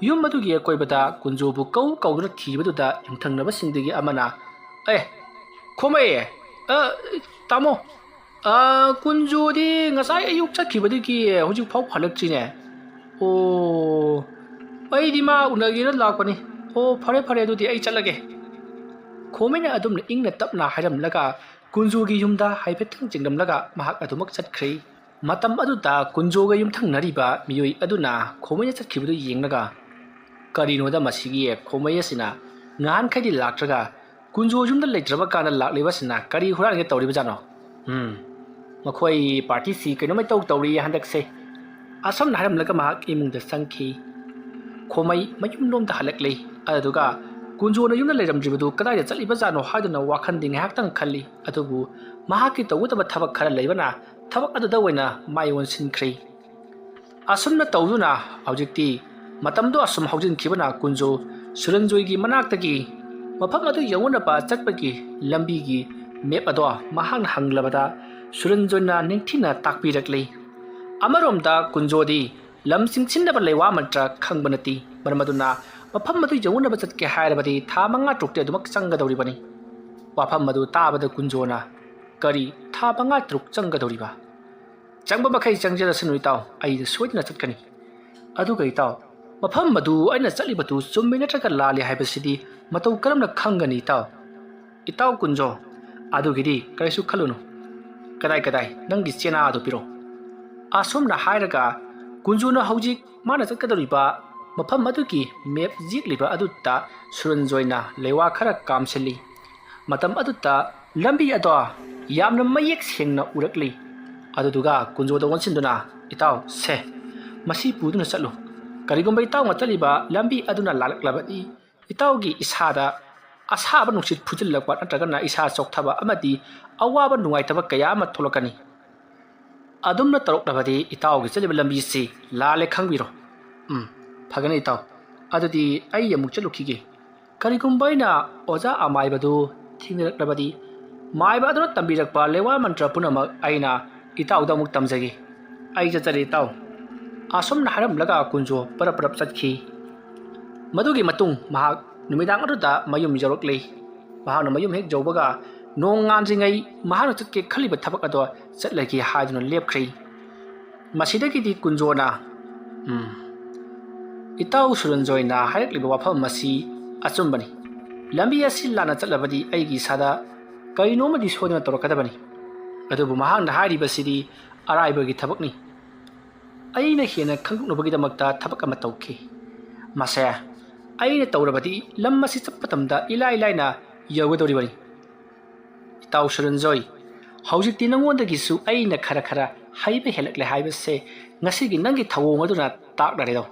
ꯌꯨꯝ ꯑꯗꯨꯒꯤ ꯑꯀꯣꯏꯕꯗ ꯀꯨꯟꯖꯣꯕꯨ ꯀꯧ ꯀꯧꯗꯨꯅ ꯊꯤꯕꯗꯨꯗ ꯌꯨꯝꯊꯪꯅꯕꯁꯤꯡꯗꯒꯤ ꯑꯃꯅ, "ꯑꯦ, ꯈꯣꯃꯩ, ꯑ, ꯇꯥꯃꯣ, ꯑ, ꯀꯨꯟꯖꯣꯗꯤ ꯉꯁꯥꯏ ꯑꯌꯨꯛ ꯆꯠꯈꯤꯕꯗꯒꯤ ꯍꯧꯖꯤꯛ ꯐꯥꯎ ꯍꯜꯂꯛꯇ꯭ꯔꯤꯅꯦ꯫ ꯑꯣ, ꯑꯩꯗꯤ ꯃꯥ ꯎꯅꯒꯦꯅ ꯂꯥꯛꯄꯅꯤ꯫ ꯑꯣ, ꯐꯔꯦ, ꯐꯔꯦ, ꯑꯗꯨꯗꯤ ꯑꯩ ꯆꯠꯂꯒꯦ꯫" ꯈꯣꯃꯩꯅ ꯑꯗꯨꯝꯅ ꯏꯪꯅ ꯇꯞꯅ ꯍꯥꯏꯔꯝꯂꯒ ꯀꯨꯟꯖꯣꯒꯤ ꯌꯨꯝꯗ ꯍꯥꯏꯐꯦꯠꯇꯪ ꯆꯦꯡꯂꯝꯂꯒ ꯃꯍꯥꯛ ꯑꯗꯨꯃꯛ ꯆꯠꯈ꯭ꯔꯦ꯫ ꯃꯇꯝ ꯑꯗꯨꯗ ꯀꯨꯟꯖꯣꯒ ꯌꯨꯝꯊꯪꯅꯔꯤꯕ ꯃꯤꯑꯣꯏ ꯑꯗꯨꯅ ꯈꯣꯃꯩꯅ ꯆꯠꯈꯤꯕꯗꯨ ꯌꯦꯡꯂꯒ, "ꯀꯔꯤꯅꯣꯗ ꯃꯁꯤꯒꯤ ꯈꯣꯃꯩ ꯑꯁꯤꯅ ꯉꯍꯥꯟꯈꯩꯗꯤ ꯂꯥꯛꯇ꯭ꯔꯒ ꯀꯨꯟꯖꯣ ꯌꯨꯝꯗ ꯂꯩꯇ꯭ꯔꯕ ꯀꯥꯟꯗ ꯂꯥꯛꯂꯤꯕꯁꯤꯅ ꯀꯔꯤ ꯍꯨꯔꯥꯟꯒꯦ ꯇꯧꯔꯤꯕꯖꯥꯠꯅꯣ? ꯎꯝ, ꯃꯈꯣꯏ ꯄꯥꯔꯇꯤꯁꯤ ꯀꯩꯅꯣꯝꯃ ꯏꯇꯧ ꯇꯧꯔꯤ ꯍꯟꯗꯛꯁꯦ꯫" ꯑꯁꯣꯝꯅ ꯍꯥꯏꯔꯝꯂꯒ ꯃꯍꯥꯛ ꯏꯃꯨꯡꯗ ꯆꯪꯈꯤ꯫ ꯈꯣꯃꯩ ꯃꯌꯨꯝꯂꯣꯝꯗ ꯍꯜꯂꯛꯂꯦ꯫ ꯑꯗꯨꯗꯨꯒ ꯀꯨꯟꯖꯣꯅ ꯌꯨꯝꯗ ꯂꯩꯔꯝꯗ꯭ꯔꯤꯕꯗꯨ ꯀꯗꯥꯏꯗ ꯆꯠꯂꯤꯕꯖꯥꯠꯅꯣ ꯍꯥꯏꯗꯨꯅ ꯋꯥꯈꯜꯗꯤ ꯉꯥꯏꯍꯥꯛꯇꯪ ꯈꯜꯂꯤ꯫ ꯑꯗꯨꯕꯨ ꯃꯍꯥꯛꯀꯤ ꯇꯧꯒꯗꯕ ꯊꯕꯛ ꯈꯔ ꯂꯩꯕꯅ ꯊꯕꯛ ꯑꯗꯨꯗ ꯑꯣꯏꯅ ꯃꯥꯏ ꯑꯣꯟꯁꯤꯟꯈ꯭ꯔꯦ꯫ ꯑꯁꯨꯝꯅ ꯇꯧꯗꯨꯅ ꯍꯧꯖꯤꯛꯇꯤ ꯃꯇꯝꯗꯣ ꯑꯁꯨꯝ ꯍꯧꯖꯤꯟꯈꯤꯕꯅ ꯀꯨꯟꯖꯣ ꯁꯨꯔꯟꯖꯣꯏꯒꯤ ꯃꯅꯥꯛꯇꯒꯤ ꯃꯐꯝ ꯑꯗꯨ ꯌꯧꯅꯅꯕ ꯆꯠꯄꯒꯤ ꯂꯝꯕꯤꯒꯤ ꯃꯦꯞ ꯑꯗꯣ ꯃꯍꯥꯛꯅ ꯍꯪꯂꯕꯗ ꯁꯨꯔꯟꯖꯣꯏꯅ ꯅꯤꯡꯊꯤꯅ ꯇꯥꯛꯄꯤꯔꯛꯂꯤ꯫ ꯑꯃꯔꯣꯝꯗ ꯀꯨꯟꯖꯣꯗꯤ ꯂꯝ ꯆꯤꯡꯁꯤꯟꯅꯕ ꯂꯩꯋꯥ ꯃꯟꯇ꯭ꯔ ꯈꯪꯕ ꯅꯠꯇꯦ꯫ ꯃꯔꯝ ꯑꯗꯨꯅ ꯃꯐꯝ ꯑꯗꯨ ꯌꯧꯅꯅꯕ ꯆꯠꯀꯦ ꯍꯥꯏꯔꯕꯗꯤ ꯊꯥ ꯃꯉꯥ ꯇꯔꯨꯛꯇꯤ ꯑꯗꯨꯃꯛ ꯆꯪꯒꯗꯧꯔꯤꯕꯅꯤ꯫ ꯋꯥꯐꯝ ꯑꯗꯨ ꯇꯥꯕꯗ ꯀꯨꯟꯖꯣꯅ, "ꯀꯔꯤ ꯊꯥ ꯃꯉꯥ ꯇꯔꯨꯛ ꯆꯪꯒꯗꯧꯔꯤꯕ? ꯆꯪꯕ ꯃꯈꯩ ꯆꯪꯖꯔꯁꯅꯨ ꯏꯇꯥꯎ, ꯑꯩꯗꯤ ꯁꯣꯏꯗꯅ ꯆꯠꯀꯅꯤ꯫ ꯑꯗꯨꯒ ꯏꯇꯥꯎ, ꯃꯐꯝ ꯑꯗꯨ ꯑꯩꯅ ꯆꯠꯂꯤꯕꯗꯨ ꯆꯨꯝꯃꯤ ꯅꯠꯇ꯭ꯔꯒ ꯂꯥꯜꯂꯤ ꯍꯥꯏꯕꯁꯤꯗꯤ ꯃꯇꯧ ꯀꯔꯝꯅ ꯈꯪꯒꯅꯤ ꯏꯇꯥꯎ?" "ꯏꯇꯥꯎ ꯀꯨꯟꯖꯣ, ꯑꯗꯨꯒꯤꯗꯤ ꯀꯔꯤꯁꯨ ꯈꯜꯂꯨꯅꯨ꯫ ꯀꯗꯥꯏ ꯀꯗꯥꯏ, ꯅꯪꯒꯤ ꯆꯦꯅꯥ ꯑꯗꯨ ꯄꯤꯔꯛꯎ꯫" ꯑꯁꯨꯝꯅ ꯍꯥꯏꯔꯒ ꯀꯨꯟꯖꯣꯅ ꯍꯧꯖꯤꯛ ꯃꯥꯅ ꯆꯠꯀꯗꯧꯔꯤꯕ ꯃꯐꯝ ꯑꯗꯨꯒꯤ ꯃꯦꯞ ꯌꯦꯛꯂꯤꯕ ꯑꯗꯨꯗ ꯁꯨꯔꯟꯖꯣꯏꯅ ꯂꯩꯋꯥ ꯈꯔ ꯀꯥꯝꯁꯤꯜꯂꯤ꯫ ꯃꯇꯝ ꯑꯗꯨꯗ ꯂꯝꯕꯤ ꯑꯗꯣ ꯌꯥꯝꯅ ꯃꯌꯦꯛ ꯁꯦꯡꯅ ꯎꯔꯛꯂꯤ꯫ ꯑꯗꯨꯗꯨꯒ ꯀꯨꯟꯖꯣꯗ ꯑꯣꯟꯁꯤꯟꯗꯨꯅ, "ꯏꯇꯥꯎ, ꯁꯦ, ꯃꯁꯤ ꯄꯨꯗꯨꯅ ꯆꯠꯂꯨ꯫ ꯀꯔꯤꯒꯨꯝꯕ ꯏꯇꯥꯎꯅ ꯆꯠꯂꯤꯕ ꯂꯝꯕꯤ ꯑꯗꯨꯅ ꯂꯥꯜꯂꯛꯂꯕꯗꯤ, ꯏꯇꯥꯎꯒꯤ ꯏꯁꯥꯗ ꯑꯁꯥꯕ ꯅꯨꯡꯁꯤꯠ ꯐꯨꯖꯤꯜꯂꯛꯄ ꯅꯠꯇ꯭ꯔꯒꯅ ꯏꯁꯥ ꯆꯣꯛꯊꯕ ꯑꯃꯗꯤ ꯑꯋꯥꯕ ꯅꯨꯡꯉꯥꯏꯇꯕ ꯀꯌꯥ ꯑꯃ ꯊꯣꯛꯂꯛꯀꯅꯤ꯫ ꯑꯗꯨꯝꯅ ꯇꯧꯔꯛꯂꯕꯗꯤ ꯏꯇꯥꯎꯒꯤ ꯆꯠꯂꯤꯕ ꯂꯝꯕꯤꯁꯤ ꯂꯥꯜꯂꯦ ꯈꯪꯕꯤꯔꯣ꯫" "ꯎꯝ, ꯐꯒꯅꯤ ꯏꯇꯥꯎ꯫ ꯑꯗꯨꯗꯤ ꯑꯩ ꯑꯃꯨꯛ ꯆꯠꯂꯨꯈꯤꯒꯦ꯫ ꯀꯔꯤꯒꯨꯝꯕ ꯑꯩꯅ ꯑꯣꯖꯥ ꯑꯃꯥꯏꯕꯗꯨ ꯊꯦꯡꯅꯔꯛꯂꯕꯗꯤ, ꯃꯥꯏꯕ ꯑꯗꯨꯅ ꯇꯝꯕꯤꯔꯛꯄ ꯂꯩꯋꯥ ꯃꯟꯇ꯭ꯔ ꯄꯨꯝꯅꯃꯛ ꯑꯩꯅ ꯏꯇꯥꯎꯗ ꯑꯃꯨꯛ ꯇꯝꯖꯒꯦ꯫ ꯑꯩ ꯆꯠꯆꯔꯦ ꯏꯇꯥꯎ꯫" ꯑꯁꯨꯝꯅ ꯍꯥꯏꯔꯝꯂꯒ ꯀꯨꯟꯖꯣ ꯄꯔꯞ ꯄꯔꯞ ꯆꯠꯈꯤ꯫ ꯃꯗꯨꯒꯤ ꯃꯇꯨꯡ ꯃꯍꯥꯛ ꯅꯨꯃꯤꯗꯥꯡ ꯑꯗꯨꯗ ꯃꯌꯨꯝ ꯌꯧꯔꯛꯂꯦ꯫ ꯃꯍꯥꯛꯅ ꯃꯌꯨꯝ ꯍꯦꯛ ꯌꯧꯕꯒ ꯅꯣꯡ ꯉꯥꯟꯗ꯭ꯔꯤꯉꯩ ꯃꯍꯥꯛꯅ ꯆꯠꯀꯦ ꯈꯜꯂꯤꯕ ꯊꯕꯛ ꯑꯗꯣ ꯆꯠꯂꯒꯦ ꯍꯥꯏꯗꯨꯅ ꯂꯦꯞꯈ꯭ꯔꯦ꯫ ꯃꯁꯤꯗꯒꯤꯗꯤ ꯀꯨꯟꯖꯣꯅ, "ꯎꯝ, ꯏꯇꯥꯎ ꯁꯨꯔꯟꯖꯣꯏꯅ ꯍꯥꯏꯔꯛꯂꯤꯕ ꯋꯥꯐꯝ ꯑꯁꯤ ꯑꯆꯨꯝꯕꯅꯤ꯫ ꯂꯝꯕꯤ ꯑꯁꯤ ꯂꯥꯟꯅ ꯆꯠꯂꯕꯗꯤ ꯑꯩꯒꯤ ꯏꯁꯥꯗ ꯀꯔꯤꯅꯣꯃꯗꯤ ꯁꯣꯏꯗꯅ ꯇꯧꯔꯛꯀꯗꯕꯅꯤ꯫ ꯑꯗꯨꯕꯨ ꯃꯍꯥꯛꯅ ꯍꯥꯏꯔꯤꯕꯁꯤꯗꯤ ꯑꯔꯥꯏꯕꯒꯤ ꯊꯕꯛꯅꯤ꯫ ꯑꯩꯅ ꯍꯦꯟꯅ ꯈꯪꯗꯣꯛꯅꯕꯒꯤꯗꯃꯛꯇ ꯊꯕꯛ ꯑꯃ ꯇꯧꯈꯤ꯫ ꯃꯁꯦ ꯑꯩꯅ ꯇꯧꯔꯕꯗꯤ ꯂꯝ ꯑꯁꯤ ꯆꯠꯄ ꯃꯇꯝꯗ ꯏꯂꯥꯏ ꯂꯥꯏꯅ ꯌꯧꯒꯗꯧꯔꯤꯕꯅꯤ꯫ ꯏꯇꯥꯎ ꯁꯨꯔꯟꯖꯣꯏ, ꯍꯧꯖꯤꯛꯇꯤ ꯅꯉꯣꯟꯗꯒꯤꯁꯨ ꯑꯩꯅ ꯈꯔ ꯈꯔ ꯍꯩꯕ ꯍꯦꯜꯂꯛꯂꯦ ꯍꯥꯏꯕꯁꯦ ꯉꯁꯤꯒꯤ ꯅꯪꯒꯤ ꯊꯧꯑꯣꯡ ꯑꯗꯨꯅ ꯇꯥꯛꯅꯔꯦꯗꯣ꯫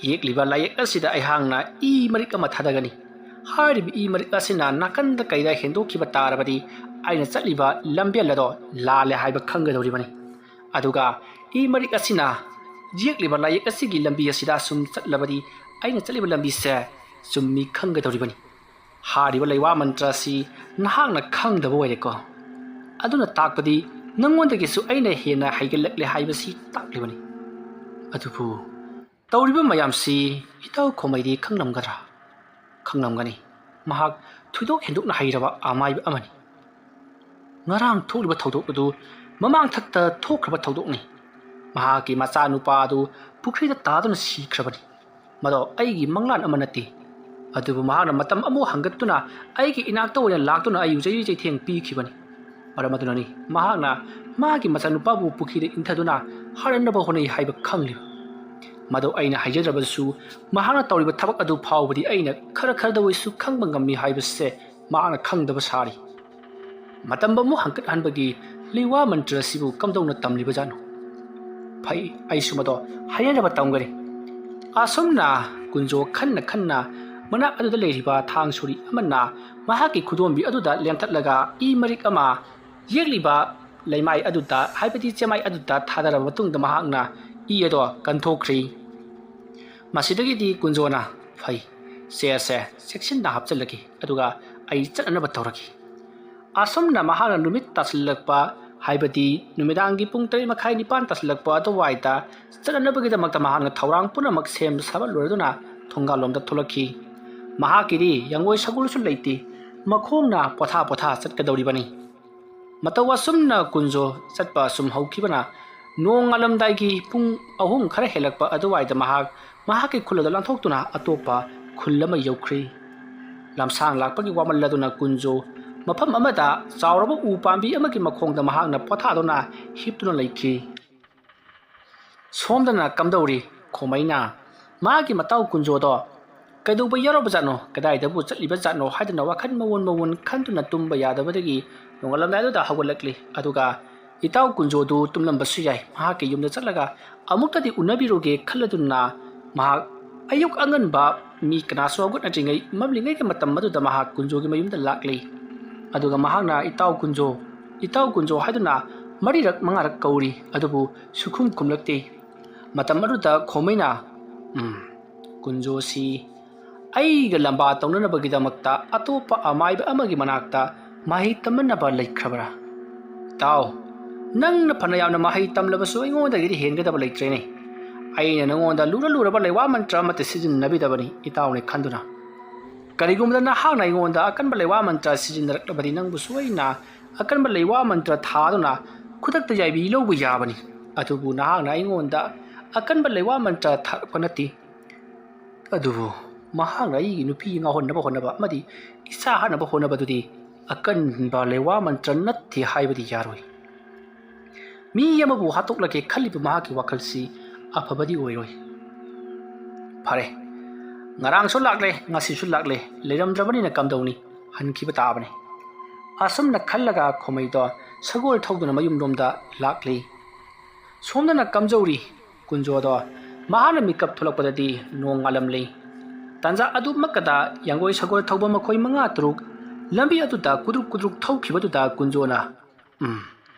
ꯌꯦꯛꯂꯤꯕ ꯂꯥꯏꯌꯦꯛ ꯑꯁꯤꯗ ꯑꯩꯍꯥꯛꯅ ꯏ ꯃꯔꯤꯛ ꯑꯃ ꯊꯥꯗꯒꯅꯤ꯫ ꯍꯥꯏꯔꯤꯕ ꯏ ꯃꯔꯤꯛ ꯑꯁꯤꯅ ꯅꯥꯀꯟꯗ ꯀꯩꯗ ꯍꯦꯟꯗꯣꯛꯈꯤꯕ ꯇꯥꯔꯕꯗꯤ ꯑꯩꯅ ꯆꯠꯂꯤꯕ ꯂꯝꯕꯦꯜ ꯑꯗꯣ ꯂꯥꯜꯂꯦ ꯍꯥꯏꯕ ꯈꯪꯒꯗꯧꯔꯤꯕꯅꯤ꯫ ꯑꯗꯨꯒ ꯏ ꯃꯔꯤꯛ ꯑꯁꯤꯅ ꯌꯦꯛꯂꯤꯕ ꯂꯥꯏꯌꯦꯛ ꯑꯁꯤꯒꯤ ꯂꯝꯕꯤ ꯑꯁꯤꯗ ꯁꯨꯝ ꯆꯠꯂꯕꯗꯤ ꯑꯩꯅ ꯆꯠꯂꯤꯕ ꯂꯝꯕꯤꯁꯦ ꯆꯨꯝꯃꯤ ꯈꯪꯒꯗꯧꯔꯤꯕꯅꯤ꯫ ꯍꯥꯏꯔꯤꯕ ꯂꯩꯋꯥ ꯃꯟꯇ꯭ꯔ ꯑꯁꯤ ꯅꯍꯥꯛꯅ ꯈꯪꯗꯕ ꯑꯣꯏꯔꯦꯀꯣ꯫ ꯑꯗꯨꯅ ꯇꯥꯛꯄꯗꯤ ꯅꯉꯣꯟꯗꯒꯤꯁꯨ ꯑꯩꯅ ꯍꯦꯟꯅ ꯍꯩꯒꯠꯂꯛꯂꯦ ꯍꯥꯏꯕꯁꯤ ꯇꯥꯛꯂꯤꯕꯅꯤ꯫ ꯑꯗꯨꯕꯨ ꯇꯧꯔꯤꯕ ꯃꯌꯥꯝꯁꯤ ꯏꯇꯥꯎ ꯈꯣꯃꯩꯗꯤ ꯈꯪꯂꯝꯒꯗ꯭ꯔꯥ?" "ꯈꯪꯂꯝꯒꯅꯤ꯫ ꯃꯍꯥꯛ ꯊꯣꯏꯗꯣꯛ ꯍꯦꯟꯗꯣꯛꯅ ꯍꯩꯔꯕ ꯑꯃꯥꯏꯕ ꯑꯃꯅꯤ꯫ ꯉꯔꯥꯡ ꯊꯣꯛꯂꯤꯕ ꯊꯧꯗꯣꯛ ꯑꯗꯨ ꯃꯃꯥꯡ ꯊꯛꯇ ꯊꯣꯛꯈ꯭ꯔꯕ ꯊꯧꯗꯣꯛꯅꯤ꯫ ꯃꯍꯥꯛꯀꯤ ꯃꯆꯥꯅꯨꯄꯥ ꯑꯗꯨ ꯄꯨꯈ꯭ꯔꯤꯗ ꯇꯥꯗꯨꯅ ꯁꯤꯈ꯭ꯔꯕꯅꯤ꯫ ꯃꯗꯣ ꯑꯩꯒꯤ ꯃꯪꯂꯥꯟ ꯑꯃ ꯅꯠꯇꯦ꯫ ꯑꯗꯨꯕꯨ ꯃꯍꯥꯛꯅ ꯃꯇꯝ ꯑꯃꯨꯛ ꯍꯪꯒꯠꯇꯨꯅ ꯑꯩꯒꯤ ꯏꯅꯥꯛꯇ ꯑꯣꯏꯅ ꯂꯥꯛꯇꯨꯅ ꯑꯩꯕꯨ ꯆꯩꯔꯤ ꯆꯩꯊꯦꯡ ꯄꯤꯈꯤꯕꯅꯤ꯫ ꯃꯔꯝ ꯑꯗꯨꯅꯅꯤ ꯃꯍꯥꯛꯅ ꯃꯥꯒꯤ ꯃꯆꯥꯅꯨꯄꯥꯕꯨ ꯄꯨꯈ꯭ꯔꯤꯗ ꯏꯟꯊꯗꯨꯅ ꯍꯥꯠꯅꯅꯕ ꯍꯣꯠꯅꯩ ꯍꯥꯏꯕ ꯈꯪꯂꯤꯕ꯫ ꯃꯗꯨ ꯑꯩꯅ ꯍꯥꯏꯖꯗ꯭ꯔꯕꯁꯨ ꯃꯍꯥꯛꯅ ꯇꯧꯔꯤꯕ ꯊꯕꯛ ꯑꯗꯨ ꯐꯥꯎꯕꯗꯤ ꯑꯩꯅ ꯈꯔ ꯈꯔꯗ ꯑꯣꯏꯁꯨ ꯈꯪꯕ ꯉꯝꯃꯤ ꯍꯥꯏꯕꯁꯦ ꯃꯍꯥꯛꯅ ꯈꯪꯗꯕ ꯁꯥꯔꯤ꯫ ꯃꯇꯝ ꯑꯃꯨꯛ ꯍꯟꯀꯠꯍꯟꯕꯒꯤ ꯂꯤꯋꯥ ꯃꯟꯇ꯭ꯔ ꯑꯁꯤꯕꯨ ꯀꯝꯗꯧꯅ ꯇꯝꯂꯤꯕꯖꯥꯠꯅꯣ? ꯐꯩ, ꯑꯩꯁꯨ ꯃꯗꯣ ꯍꯥꯏꯅꯅꯕ ꯇꯝꯒꯅꯤ꯫ ꯑꯁꯨꯝꯅ ꯀꯨꯟꯖꯣ ꯈꯟꯅ ꯈꯟꯅ ꯃꯅꯥꯛ ꯑꯗꯨꯗ ꯂꯩꯔꯤꯕ ꯊꯥꯡ ꯁꯣꯔꯤ ꯑꯃꯅ ꯃꯍꯥꯛꯀꯤ ꯈꯨꯗꯣꯝꯕꯤ ꯑꯗꯨꯗ ꯂꯦꯟꯊꯠꯂꯒ ꯏ ꯃꯔꯤꯛ ꯑꯃ ꯌꯦꯛꯂꯤꯕ ꯂꯩꯃꯥꯏ ꯑꯗꯨꯗ, ꯍꯥꯏꯕꯗꯤ ꯆꯦꯃꯥꯏ ꯑꯗꯨꯗ ꯊꯥꯗꯔꯕ ꯃꯇꯨꯡꯗ ꯃꯍꯥꯛꯅ ꯏ ꯑꯗꯣ ꯀꯟꯊꯣꯛꯈ꯭ꯔꯤ꯫ ꯃꯁꯤꯗꯒꯤꯗꯤ ꯀꯨꯟꯖꯣꯅ, "ꯐꯩ, ꯆꯦ ꯑꯁꯦ ꯆꯦꯛꯁꯤꯟꯅ ꯍꯥꯞꯆꯤꯜꯂꯒꯦ, ꯑꯗꯨꯒ ꯑꯩ ꯆꯠꯅꯅꯕ ꯇꯧꯔꯒꯦ"꯫ ꯑꯁꯨꯝꯅ ꯃꯍꯥꯛꯅ ꯅꯨꯃꯤꯠ ꯇꯥꯁꯤꯜꯂꯛꯄ, ꯍꯥꯏꯕꯗꯤ ꯅꯨꯃꯤꯗꯥꯡꯒꯤ ꯄꯨꯡ ꯇꯔꯦꯠ ꯃꯈꯥꯏ ꯅꯤꯄꯥꯟ ꯇꯥꯁꯤꯜꯂꯛꯄ ꯑꯗꯨꯋꯥꯏꯗ ꯆꯠꯅꯅꯕꯒꯤꯗꯃꯛꯇ ꯃꯍꯥꯛꯅ ꯊꯧꯔꯥꯡ ꯄꯨꯝꯅꯃꯛ ꯁꯦꯝ ꯁꯥꯕ ꯂꯣꯏꯔꯗꯨꯅ ꯊꯣꯡꯒꯥꯜꯂꯣꯝꯗ ꯊꯣꯛꯂꯛꯈꯤ꯫ ꯃꯍꯥꯛꯀꯤꯗꯤ ꯌꯥꯡꯒꯣꯏ ꯁꯒꯣꯜꯁꯨ ꯂꯩꯇꯦ, ꯃꯈꯣꯡꯅ ꯄꯣꯊꯥ ꯄꯣꯊꯥ ꯆꯠꯀꯗꯧꯔꯤꯕꯅꯤ꯫ ꯃꯇꯧ ꯑꯁꯨꯝꯅ ꯀꯨꯟꯖꯣ ꯆꯠꯄ ꯑꯁꯨꯝ ꯍꯧꯈꯤꯕꯅ ꯅꯣꯡꯉꯥꯜꯂꯝꯗꯥꯏꯒꯤ ꯄꯨꯡ ꯑꯍꯨꯝ ꯈꯔ ꯍꯦꯜꯂꯛꯄ ꯑꯗꯨꯋꯥꯏꯗ ꯃꯍꯥꯛ ꯃꯍꯥꯛꯀꯤ ꯈꯨꯜ ꯑꯗꯨ ꯂꯥꯟꯊꯣꯛꯇꯨꯅ ꯑꯇꯣꯞꯄ ꯈꯨꯜ ꯑꯃ ꯌꯧꯈ꯭ꯔꯤ꯫ ꯂꯝꯁꯥꯡ ꯂꯥꯛꯄꯒꯤ ꯋꯥꯃꯜꯂꯗꯨꯅ ꯀꯨꯟꯖꯣ ꯃꯐꯝ ꯑꯃꯗ ꯆꯥꯎꯔꯕ ꯎ ꯄꯥꯝꯕꯤ ꯑꯃꯒꯤ ꯃꯈꯣꯡꯗ ꯃꯍꯥꯛꯅ ꯄꯣꯊꯥꯗꯨꯅ ꯍꯤꯞꯇꯨꯅ ꯂꯩꯈꯤ꯫ ꯁꯣꯝꯗꯅ ꯀꯝꯗꯧꯔꯤ? ꯈꯣꯃꯩꯅ ꯃꯥꯒꯤ ꯃꯇꯥꯎ ꯀꯨꯟꯖꯣꯗꯣ ꯀꯩꯗꯧꯕ ꯌꯥꯎꯔꯕꯖꯥꯠꯅꯣ, ꯀꯗꯥꯏꯗꯕꯨ ꯆꯠꯂꯤꯕꯖꯥꯠꯅꯣ ꯍꯥꯏꯗꯨꯅ ꯋꯥꯈꯜ ꯃꯋꯣꯟ ꯃꯋꯣꯟ ꯈꯟꯗꯨꯅ ꯇꯨꯝꯕ ꯌꯥꯗꯕꯗꯒꯤ ꯅꯣꯡꯉꯥꯜꯂꯝꯗꯥꯏꯗꯨꯗ ꯍꯧꯒꯠꯂꯛꯂꯤ꯫ ꯑꯗꯨꯒ ꯏꯇꯥꯎ ꯀꯨꯟꯖꯣꯗꯨ ꯇꯨꯝꯂꯝꯕꯁꯨ ꯌꯥꯏ, ꯃꯍꯥꯛꯀꯤ ꯌꯨꯝꯗ ꯆꯠꯂꯒ ꯑꯃꯨꯛꯇꯗꯤ ꯎꯅꯕꯤꯔꯨꯒꯦ ꯈꯜꯂꯗꯨꯅ ꯃꯍꯥꯛ ꯑꯌꯨꯛ ꯑꯉꯟꯕ ꯃꯤ ꯀꯅꯥꯁꯨ ꯍꯧꯒꯠꯅꯗ꯭ꯔꯤꯉꯩ, ꯃꯝꯂꯤꯉꯩꯒꯤ ꯃꯇꯝ ꯑꯗꯨꯗ ꯃꯍꯥꯛ ꯀꯨꯟꯖꯣꯒꯤ ꯃꯌꯨꯝꯗ ꯂꯥꯛꯂꯤ꯫ ꯑꯗꯨꯒ ꯃꯍꯥꯛꯅ "ꯏꯇꯥꯎ ꯀꯨꯟꯖꯣ, ꯏꯇꯥꯎ ꯀꯨꯟꯖꯣ" ꯍꯥꯏꯗꯨꯅ ꯃꯔꯤꯔꯛ ꯃꯉꯥꯔꯛ ꯀꯧꯔꯤ, ꯑꯗꯨꯕꯨ ꯁꯨꯈꯨꯝ ꯈꯨꯝꯂꯛꯇꯦ꯫ ꯃꯇꯝ ꯑꯗꯨꯗ ꯈꯣꯃꯩꯅ, "ꯎꯝ, ꯀꯨꯟꯖꯣꯁꯤ ꯑꯩꯒ ꯂꯝꯕꯥ ꯇꯧꯅꯅꯕꯒꯤꯗꯃꯛꯇ ꯑꯇꯣꯞꯄ ꯑꯃꯥꯏꯕ ꯑꯃꯒꯤ ꯃꯅꯥꯛꯇ ꯃꯍꯩ ꯇꯝꯅꯅꯕ ꯂꯩꯈ꯭ꯔꯕ꯭ꯔꯥ? ꯏꯇꯥꯎ, ꯅꯪꯅ ꯐꯅ ꯌꯥꯝꯅ ꯃꯍꯩ ꯇꯝꯂꯕꯁꯨ ꯑꯩꯉꯣꯟꯗꯒꯤꯗꯤ ꯍꯦꯟꯒꯗꯕ ꯂꯩꯇ꯭ꯔꯦꯅꯦ꯫ ꯑꯩꯅ ꯅꯉꯣꯟꯗ ꯂꯨꯔ ꯂꯨꯔꯕ ꯂꯩꯋꯥ ꯃꯟꯇ꯭ꯔ ꯑꯃꯠꯇ ꯁꯤꯖꯤꯟꯅꯕꯤꯗꯕꯅꯤ ꯏꯇꯥꯎꯅꯤ ꯈꯟꯗꯨꯅ꯫ ꯀꯔꯤꯒꯨꯝꯕꯗ ꯅꯍꯥꯛꯅ ꯑꯩꯉꯣꯟꯗ ꯑꯀꯟꯕ ꯂꯩꯋꯥ ꯃꯟꯇ꯭ꯔ ꯁꯤꯖꯤꯟꯅꯔꯛꯂꯕꯗꯤ ꯅꯪꯕꯨꯁꯨ ꯑꯩꯅ ꯑꯀꯟꯕ ꯂꯩꯋꯥ ꯃꯟꯇ꯭ꯔ ꯊꯥꯗꯨꯅ ꯈꯨꯗꯛꯇ ꯌꯥꯏꯕꯤ ꯂꯧꯕ ꯌꯥꯕꯅꯤ꯫ ꯑꯗꯨꯕꯨ ꯅꯍꯥꯛꯅ ꯑꯩꯉꯣꯟꯗ ꯑꯀꯟꯕ ꯂꯩꯋꯥ ꯃꯟꯇ꯭ꯔ ꯊꯥꯔꯛꯄ ꯅꯠꯇꯦ꯫ ꯑꯗꯨꯕꯨ ꯃꯍꯥꯛꯅ ꯑꯩꯒꯤ ꯅꯨꯄꯤ ꯉꯥꯎꯍꯟꯅꯕ ꯍꯣꯠꯅꯕ ꯑꯃꯗꯤ ꯏꯆꯥ ꯍꯥꯠꯅꯕ ꯍꯣꯠꯅꯕꯗꯨꯗꯤ ꯑꯀꯟꯕ ꯂꯩꯋꯥ ꯃꯟꯇ꯭ꯔ ꯅꯠꯇꯦ ꯍꯥꯏꯕꯗꯤ ꯌꯥꯔꯣꯏ"꯫ ꯃꯤ ꯑꯃꯕꯨ ꯍꯥꯠꯇꯣꯛꯂꯒꯦ ꯈꯜꯂꯤꯕ ꯃꯍꯥꯛꯀꯤ ꯋꯥꯈꯜꯁꯤ ꯑꯐꯕꯗꯤ ꯑꯣꯏꯔꯣꯏ꯫ ꯐꯔꯦ, ꯉꯔꯥꯡꯁꯨ ꯂꯥꯛꯂꯦ, ꯉꯁꯤꯁꯨ ꯂꯥꯛꯂꯦ, ꯂꯩꯔꯝꯗ꯭ꯔꯕꯅꯤꯅ ꯀꯝꯗꯧꯅꯤ? ꯍꯟꯈꯤꯕ ꯇꯥꯕꯅꯤ꯫ ꯑꯁꯨꯝꯅ ꯈꯜꯂꯒ ꯈꯣꯃꯩꯗꯣ ꯁꯒꯣꯜ ꯊꯧꯗꯨꯅ ꯃꯌꯨꯝꯂꯣꯝꯗ ꯂꯥꯛꯂꯤ꯫ ꯁꯣꯝꯗꯅ ꯀꯝꯖꯧꯔꯤ ꯀꯨꯟꯖꯣꯗꯣ ꯃꯍꯥꯛꯅ ꯃꯤꯀꯞ ꯊꯣꯛꯂꯛꯄꯗꯗꯤ ꯅꯣꯡ ꯉꯥꯜꯂꯝꯂꯤ꯫ ꯇꯥꯟꯖꯥ ꯑꯗꯨꯃꯛꯀꯗ ꯌꯥꯡꯒꯣꯏ ꯁꯒꯣꯜ ꯊꯧꯕ ꯃꯈꯣꯏ ꯃꯉꯥ ꯇꯔꯨꯛ ꯂꯝꯕꯤ ꯑꯗꯨꯗ ꯀꯨꯗ꯭ꯔꯨꯛ ꯀꯨꯗ꯭ꯔꯨꯛ ꯊꯧꯈꯤꯕꯗꯨꯗ ꯀꯨꯟꯖꯣꯅ, "ꯎꯝ,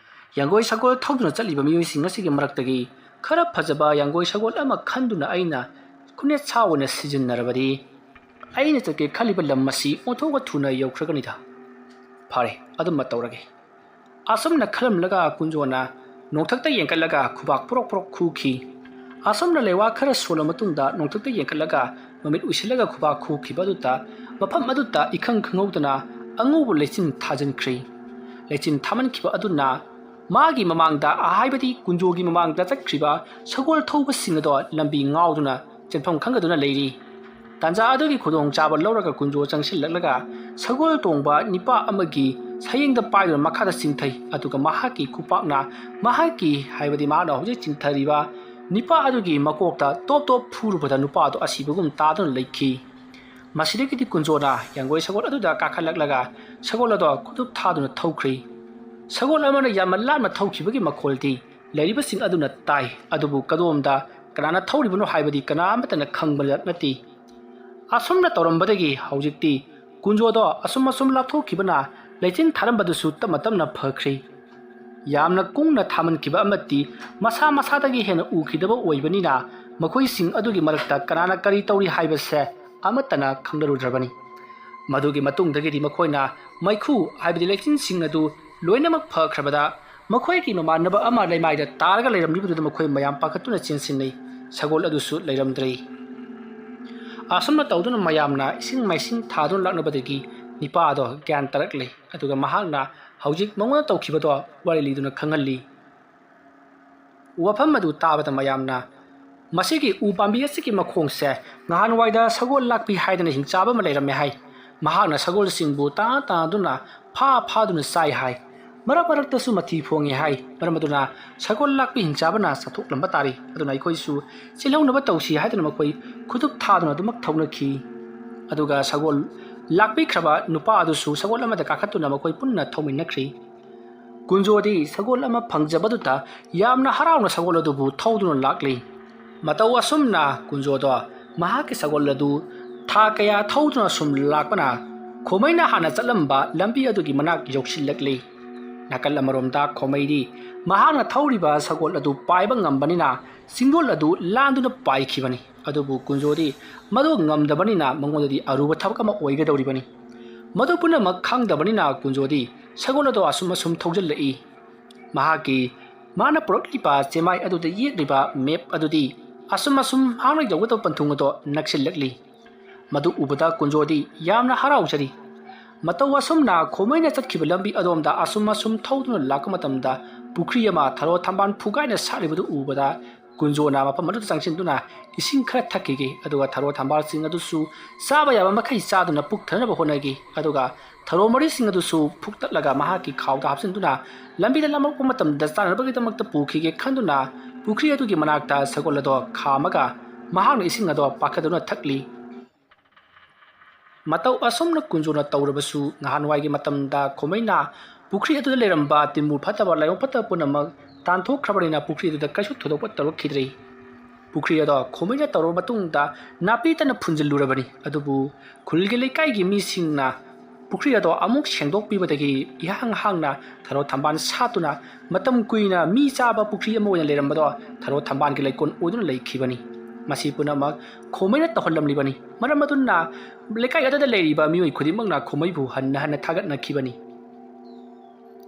ꯌꯥꯡꯒꯣꯏ ꯁꯒꯣꯜ ꯊꯧꯗꯨꯅ ꯆꯠꯂꯤꯕ ꯃꯤꯑꯣꯏꯁꯤꯡ ꯑꯁꯤꯒꯤ ꯃꯔꯛꯇꯒꯤ ꯈꯔ ꯐꯖꯕ ꯌꯥꯡꯒꯣꯏ ꯁꯒꯣꯜ ꯑꯃ ꯈꯟꯗꯨꯅ ꯑꯩꯅ ꯈꯨꯅꯦꯠ ꯁꯥ ꯑꯣꯏꯅ ꯁꯤꯖꯤꯟꯅꯔꯕꯗꯤ ꯑꯩꯅ ꯆꯠꯀꯦ ꯈꯜꯂꯤꯕ ꯂꯝ ꯑꯁꯤ ꯑꯣꯟꯊꯣꯛꯅ ꯊꯨꯅ ꯌꯧꯈ꯭ꯔꯒꯅꯤꯗ꯫ ꯐꯔꯦ, ꯑꯗꯨꯝꯕ ꯇꯧꯔꯒꯦ"꯫ ꯑꯁꯨꯝꯅ ꯈꯜꯂꯝꯂꯒ ꯀꯨꯟꯖꯣꯅ ꯅꯣꯡꯊꯛꯇ ꯌꯦꯡꯈꯠꯂꯒ ꯈꯨꯕꯥꯛ ꯄ꯭ꯔꯣꯛ ꯄ꯭ꯔꯣꯛ ꯈꯨꯈꯤ꯫ ꯑꯁꯨꯝꯅ ꯂꯩꯋꯥ ꯈꯔ ꯁꯣꯜꯂ ꯃꯇꯨꯡꯗ ꯅꯣꯡꯊꯛꯇ ꯌꯦꯡꯈꯠꯂꯒ ꯃꯃꯤꯠ ꯎꯏꯁꯤꯜꯂꯒ ꯈꯨꯕꯥꯛ ꯈꯨꯈꯤꯕ ꯑꯗꯨꯗ ꯃꯐꯝ ꯑꯗꯨꯗ ꯏꯈꯪ ꯈꯪꯍꯧꯗꯅ ꯑꯉꯧꯕ ꯂꯩꯆꯤꯟ ꯊꯥꯖꯤꯟꯈ꯭ꯔꯤ꯫ ꯂꯩꯆꯤꯟ ꯊꯥꯃꯟꯈꯤꯕ ꯑꯗꯨꯅ ꯃꯥꯒꯤ ꯃꯃꯥꯡꯗ, ꯍꯥꯏꯕꯗꯤ ꯀꯨꯟꯖꯣꯒꯤ ꯃꯃꯥꯡꯗ ꯆꯠꯈ꯭ꯔꯤꯕ ꯁꯒꯣꯜ ꯊꯧꯕꯁꯤꯡ ꯑꯗꯣ ꯂꯝꯕꯤ ꯉꯥꯎꯗꯨꯅ ꯆꯦꯟꯐꯝ ꯈꯪꯗꯗꯨꯅ ꯂꯩꯔꯤ꯫ ꯇꯥꯟꯖꯥ ꯑꯗꯨꯒꯤ ꯈꯨꯗꯣꯡꯆꯥꯕ ꯂꯧꯔꯒ ꯀꯨꯟꯖꯣ ꯆꯪꯁꯤꯜꯂꯛꯂꯒ ꯁꯒꯣꯜ ꯇꯣꯡꯕ ꯅꯤꯄꯥ ꯑꯃꯒꯤ ꯁꯌꯦꯡꯗ ꯄꯥꯏꯗꯨꯅ ꯃꯈꯥꯗ ꯆꯤꯡꯊꯩ꯫ ꯑꯗꯨꯒ ꯃꯍꯥꯛꯀꯤ ꯈꯨꯄꯥꯛꯅ ꯃꯍꯥꯛꯀꯤ, ꯍꯥꯏꯕꯗꯤ ꯃꯍꯥꯛꯅ ꯍꯧꯖꯤꯛ ꯆꯤꯡꯊꯔꯤꯕ ꯅꯤꯄꯥ ꯑꯗꯨꯒꯤ ꯃꯀꯣꯛꯇ ꯇꯣꯞ ꯇꯣꯞ ꯐꯨꯔꯨꯕꯗ ꯅꯨꯄꯥ ꯑꯗꯨ ꯑꯁꯤꯕꯒꯨꯝ ꯇꯥꯗꯨꯅ ꯂꯩꯈꯤ꯫ ꯃꯁꯤꯗꯒꯤꯗꯤ ꯀꯨꯟꯖꯣꯅ ꯌꯥꯡꯒꯣꯏ ꯁꯒꯣꯜ ꯑꯗꯨꯗ ꯀꯥꯈꯠꯂꯛꯂꯒ ꯁꯒꯣꯜ ꯑꯗꯣ ꯈꯨꯗꯨꯞ ꯊꯥꯗꯨꯅ ꯊꯧꯈ꯭ꯔꯤ꯫ ꯁꯒꯣꯜ ꯑꯃꯅ ꯌꯥꯝꯅ ꯂꯥꯞꯅ ꯊꯧꯈꯤꯕꯒꯤ ꯃꯈꯣꯜꯗꯤ ꯂꯩꯔꯤꯕꯁꯤꯡ ꯑꯗꯨꯅ ꯇꯥꯏ, ꯑꯗꯨꯕꯨ ꯀꯗꯣꯝꯗ ꯀꯅꯥꯅ ꯊꯧꯔꯤꯕꯅꯣ ꯍꯥꯏꯕꯗꯤ ꯀꯅꯥ ꯑꯃꯠꯇꯅ ꯈꯪꯕ ꯅꯠꯇꯦ꯫ ꯑꯁꯨꯝꯅ ꯇꯧꯔꯝꯕꯗꯒꯤ ꯍꯧꯖꯤꯛꯇꯤ ꯀꯨꯟꯖꯣꯗꯣ ꯑꯁꯨꯝ ꯑꯁꯨꯝ ꯂꯥꯞꯊꯣꯛꯈꯤꯕꯅ ꯂꯩꯆꯤꯟ ꯊꯥꯔꯝꯕꯗꯨꯁꯨ ꯇꯞꯅ ꯇꯞꯅ ꯐꯈ꯭ꯔꯤ꯫ ꯌꯥꯝꯅ ꯀꯨꯡꯅ ꯊꯥꯃꯟꯈꯤꯕ ꯑꯃꯗꯤ ꯃꯁꯥ ꯃꯁꯥꯗꯒꯤ ꯍꯦꯟꯅ ꯎꯈꯤꯗꯕ ꯑꯣꯏꯕꯅꯤꯅ ꯃꯈꯣꯏꯁꯤꯡ ꯑꯗꯨꯒꯤ ꯃꯔꯛꯇ ꯀꯅꯥꯅ ꯀꯔꯤ ꯇꯧꯔꯤ ꯍꯥꯏꯕꯁꯦ ꯑꯃꯠꯇꯅ ꯈꯪꯅꯔꯨꯗ꯭ꯔꯕꯅꯤ꯫ ꯃꯗꯨꯒꯤ ꯃꯇꯨꯡꯗꯒꯤꯗꯤ ꯃꯈꯣꯏꯅ ꯃꯩꯈꯨ, ꯍꯥꯏꯕꯗꯤ ꯂꯩꯆꯤꯟꯁꯤꯡ ꯑꯗꯨ ꯂꯣꯏꯅꯃꯛ ꯐꯈ꯭ꯔꯕꯗ ꯃꯈꯣꯏꯒꯤ ꯃꯃꯥꯟꯅꯕ ꯑꯃ ꯂꯩꯃꯥꯏꯗ ꯇꯥꯔꯒ ꯂꯩꯔꯝꯂꯤꯕꯗꯨꯗ ꯃꯈꯣꯏ ꯃꯌꯥꯝ ꯄꯥꯈꯠꯇꯨꯅ ꯆꯦꯟꯁꯤꯟꯅꯩ꯫ ꯁꯒꯣꯜ ꯑꯗꯨꯁꯨ ꯂꯩꯔꯝꯗ꯭ꯔꯦ꯫ ꯑꯁꯨꯝꯅ ꯇꯧꯗꯨꯅ ꯃꯌꯥꯝꯅ ꯏꯁꯤꯡ ꯃꯥꯏꯁꯤꯡ ꯊꯥꯗꯨꯅ ꯂꯥꯛꯅꯕꯗꯒꯤ ꯅꯤꯄꯥ ꯑꯗꯣ ꯒ꯭ꯌꯥꯟ ꯇꯥꯔꯛꯂꯦ꯫ ꯑꯗꯨꯒ ꯃꯍꯥꯛꯅ ꯍꯧꯖꯤꯛ ꯃꯉꯣꯟꯗ ꯇꯧꯈꯤꯕꯗꯣ ꯋꯥꯔꯤ ꯂꯤꯗꯨꯅ ꯈꯪꯍꯜꯂꯤ꯫ ꯋꯥꯐꯝ ꯑꯗꯨ ꯇꯥꯕꯗ ꯃꯌꯥꯝꯅ, "ꯃꯁꯤꯒꯤ ꯎ ꯄꯥꯝꯕꯤ ꯑꯁꯤꯒꯤ ꯃꯈꯣꯡꯁꯦ ꯉꯍꯥꯟꯋꯥꯏꯗ ꯁꯒꯣꯜ ꯂꯥꯛꯄꯤ ꯍꯥꯏꯗꯅ ꯍꯤꯡꯆꯥꯕ ꯑꯃ ꯂꯩꯔꯝꯃꯦ" ꯍꯥꯏ꯫ "ꯃꯍꯥꯛꯅ ꯁꯒꯣꯜꯁꯤꯡꯕꯨ ꯇꯥ ꯇꯥꯗꯨꯅ ꯐꯥ ꯐꯥꯗꯨꯅ ꯆꯥꯏ" ꯍꯥꯏ꯫ ꯃꯔꯛ ꯃꯔꯛꯇꯁꯨ ꯃꯊꯤ ꯐꯣꯡꯉꯦ ꯍꯥꯏ꯫ ꯃꯔꯝ ꯑꯗꯨꯅ ꯁꯒꯣꯜ ꯂꯥꯛꯄꯤ ꯍꯤꯡꯆꯥꯕꯅ ꯆꯥꯊꯣꯛꯂꯝꯕ ꯇꯥꯔꯦ꯫ ꯑꯗꯨꯅ ꯑꯩꯈꯣꯏꯁꯨ ꯆꯦꯜꯍꯧꯅꯕ ꯇꯧꯁꯤ ꯍꯥꯏꯗꯨꯅ ꯃꯈꯣꯏ ꯈꯨꯗꯨꯞ ꯊꯥꯗꯨꯅ ꯑꯗꯨꯃꯛ ꯊꯧꯅꯈꯤ꯫ ꯑꯗꯨꯒ ꯁꯒꯣꯜ ꯂꯥꯛꯄꯤꯈ꯭ꯔꯕ ꯅꯨꯄꯥ ꯑꯗꯨꯁꯨ ꯁꯒꯣꯜ ꯑꯃꯗ ꯀꯥꯈꯠꯇꯨꯅ ꯃꯈꯣꯏ ꯄꯨꯟꯅ ꯊꯧꯃꯤꯟꯅꯈ꯭ꯔꯤ꯫ ꯀꯨꯟꯖꯣꯗꯤ ꯁꯒꯣꯜ ꯑꯃ ꯐꯪꯖꯕꯗꯨꯗ ꯌꯥꯝꯅ ꯍꯔꯥꯎꯅ ꯁꯒꯣꯜ ꯑꯗꯨꯕꯨ ꯊꯧꯗꯨꯅ ꯂꯥꯛꯂꯤ꯫ ꯃꯇꯧ ꯑꯁꯨꯝꯅ ꯀꯨꯟꯖꯣꯗꯣ ꯃꯍꯥꯛꯀꯤ ꯁꯒꯣꯜ ꯑꯗꯨ ꯊꯥ ꯀꯌꯥ ꯊꯧꯗꯨꯅ ꯁꯨꯝ ꯂꯥꯛꯄꯅ ꯈꯣꯃꯩꯅ ꯍꯥꯟꯅ ꯆꯠꯂꯝꯕ ꯂꯝꯕꯤ ꯑꯗꯨꯒꯤ ꯃꯅꯥꯛ ꯌꯧꯁꯤꯜꯂꯛꯂꯤ꯫ ꯅꯥꯀꯜ ꯑꯃꯔꯣꯝꯗ ꯈꯣꯃꯩꯗꯤ ꯃꯍꯥꯛꯅ ꯊꯧꯔꯤꯕ ꯁꯒꯣꯜ ꯑꯗꯨ ꯄꯥꯏꯕ ꯉꯝꯕꯅꯤꯅ ꯆꯤꯡꯗꯣꯜ ꯑꯗꯨ ꯂꯥꯟꯗꯨꯅ ꯄꯥꯏꯈꯤꯕꯅꯤ꯫ ꯑꯗꯨꯕꯨ ꯀꯨꯟꯖꯣꯗꯤ ꯃꯗꯨ ꯉꯝꯗꯕꯅꯤꯅ ꯃꯉꯣꯟꯗꯗꯤ ꯑꯔꯨꯕ ꯊꯕꯛ ꯑꯃ ꯑꯣꯏꯒꯗꯧꯔꯤꯕꯅꯤ꯫ ꯃꯗꯨ ꯄꯨꯝꯅꯃꯛ ꯈꯪꯗꯕꯅꯤꯅ ꯀꯨꯟꯖꯣꯗꯤ ꯁꯒꯣꯜ ꯑꯗꯣ ꯑꯁꯨꯝ ꯑꯁꯨꯝ ꯊꯧꯖꯤꯜꯂꯛꯏ꯫ ꯃꯍꯥꯛꯀꯤ ꯃꯥꯅ ꯄꯨꯔꯛꯂꯤꯕ ꯆꯦꯃꯥꯏ ꯑꯗꯨꯗ ꯌꯦꯛꯂꯤꯕ ꯃꯦꯞ ꯑꯗꯨꯗꯤ ꯑꯁꯨꯝ ꯑꯁꯨꯝ ꯃꯍꯥꯛꯅ ꯌꯧꯒꯗꯕ ꯄꯟꯊꯨꯡ ꯑꯗꯣ ꯅꯛꯁꯤꯜꯂꯛꯂꯤ꯫ ꯃꯗꯨ ꯎꯕꯗ ꯀꯨꯟꯖꯣꯗꯤ ꯌꯥꯝꯅ ꯍꯔꯥꯎꯖꯔꯤ꯫ ꯃꯇꯧ ꯑꯁꯨꯝꯅ ꯈꯣꯃꯩꯅ ꯆꯠꯈꯤꯕ ꯂꯝꯕꯤ ꯑꯗꯣꯝꯗ ꯑꯁꯨꯝ ꯑꯁꯨꯝ ꯊꯧꯗꯨꯅ ꯂꯥꯛꯄ ꯃꯇꯝꯗ ꯄꯨꯈ꯭ꯔꯤ ꯑꯃ ꯊꯔꯣ ꯊꯝꯕꯥꯜ ꯐꯨꯒꯥꯏꯅ ꯁꯥꯠꯂꯤꯕꯗꯨ ꯎꯕꯗ ꯀꯨꯟꯖꯣꯅ ꯃꯐꯝ ꯑꯗꯨꯗ ꯆꯪꯁꯤꯟꯗꯨꯅ ꯏꯁꯤꯡ ꯈꯔ ꯊꯛꯈꯤꯒꯦ, ꯑꯗꯨꯒ ꯊꯔꯣ ꯊꯝꯕꯥꯜꯁꯤꯡ ꯑꯗꯨꯁꯨ ꯆꯥꯕ ꯌꯥꯕ ꯃꯈꯩ ꯆꯥꯗꯨꯅ ꯄꯨꯛ ꯊꯟꯅꯕ ꯍꯣꯠꯅꯈꯤ꯫ ꯑꯗꯨꯒ ꯊꯔꯣ ꯃꯔꯤꯁꯤꯡ ꯑꯗꯨꯁꯨ ꯐꯨꯛꯇꯠꯂꯒ ꯃꯍꯥꯛꯀꯤ ꯈꯥꯎꯗ ꯍꯥꯞꯆꯤꯟꯗꯨꯅ ꯂꯝꯕꯤꯗ ꯂꯥꯝꯂꯛꯄ ꯃꯇꯝꯗ ꯆꯥꯅꯅꯕꯒꯤꯗꯃꯛꯇ ꯄꯨꯈꯤꯒꯦ ꯈꯟꯗꯨꯅ ꯄꯨꯈ꯭ꯔꯤ ꯑꯗꯨꯒꯤ ꯃꯅꯥꯛꯇ ꯁꯒꯣꯜ ꯑꯗꯣ ꯈꯥꯝꯃꯒ ꯃꯍꯥꯛꯅ ꯏꯁꯤꯡ ꯑꯗꯣ ꯄꯥꯈꯠꯇꯨꯅ ꯊꯛꯂꯤ꯫ ꯃꯇꯧ ꯑꯁꯨꯝꯅ ꯀꯨꯟꯖꯣꯅ ꯇꯧꯔꯕꯁꯨ ꯅꯍꯥꯟꯋꯥꯏꯒꯤ ꯃꯇꯝꯗ ꯈꯣꯃꯩꯅ ꯄꯨꯈ꯭ꯔꯤ ꯑꯗꯨꯗ ꯂꯩꯔꯝꯕ ꯇꯤꯟꯕꯨ ꯐꯠꯇꯕ ꯂꯥꯏꯑꯣꯡ ꯐꯠꯇꯕ ꯄꯨꯝꯅꯃꯛ ꯇꯥꯟꯊꯣꯛꯈ꯭ꯔꯕꯅꯤꯅ ꯄꯨꯈ꯭ꯔꯤ ꯑꯗꯨꯗ ꯀꯩꯁꯨ ꯊꯣꯏꯗꯣꯛꯄ ꯇꯧꯔꯛꯈꯤꯗ꯭ꯔꯦ꯫ ꯄꯨꯈ꯭ꯔꯤ ꯑꯗꯣ ꯈꯣꯃꯩꯅ ꯇꯧꯔꯕ ꯃꯇꯨꯡꯗ ꯅꯥꯄꯤ ꯇꯅ ꯐꯨꯟꯖꯤꯜꯂꯨꯔꯕꯅꯤ꯫ ꯑꯗꯨꯕꯨ ꯈꯨꯜꯒꯤ ꯂꯩꯀꯥꯏꯒꯤ ꯃꯤꯁꯤꯡꯅ ꯄꯨꯈ꯭ꯔꯤ ꯑꯗꯣ ꯑꯃꯨꯛ ꯁꯦꯡꯗꯣꯛꯄꯤꯕꯗꯒꯤ ꯏꯍꯥꯡ ꯍꯥꯡꯅ ꯊꯔꯣ ꯊꯝꯕꯥꯜ ꯁꯥꯠꯇꯨꯅ ꯃꯇꯝ ꯀꯨꯏꯅ ꯃꯤ ꯆꯥꯕ ꯄꯨꯈ꯭ꯔꯤ ꯑꯃ ꯑꯣꯏꯅ ꯂꯩꯔꯝꯕꯗꯣ ꯊꯔꯣ ꯊꯝꯕꯥꯜꯒꯤ ꯂꯩꯀꯣꯜ ꯑꯣꯏꯗꯨꯅ ꯂꯩꯈꯤꯕꯅꯤ꯫ ꯃꯁꯤ ꯄꯨꯝꯅꯃꯛ ꯈꯣꯃꯩꯅ ꯇꯧꯍꯜꯂꯝꯂꯤꯕꯅꯤ꯫ ꯃꯔꯝ ꯑꯗꯨꯅ ꯂꯩꯀꯥꯏ ꯑꯗꯨꯗ ꯂꯩꯔꯤꯕ ꯃꯤꯑꯣꯏ ꯈꯨꯗꯤꯡꯃꯛꯅ ꯈꯣꯃꯩꯕꯨ ꯍꯟꯅ ꯍꯟꯅ ꯊꯥꯒꯠꯅꯈꯤꯕꯅꯤ꯫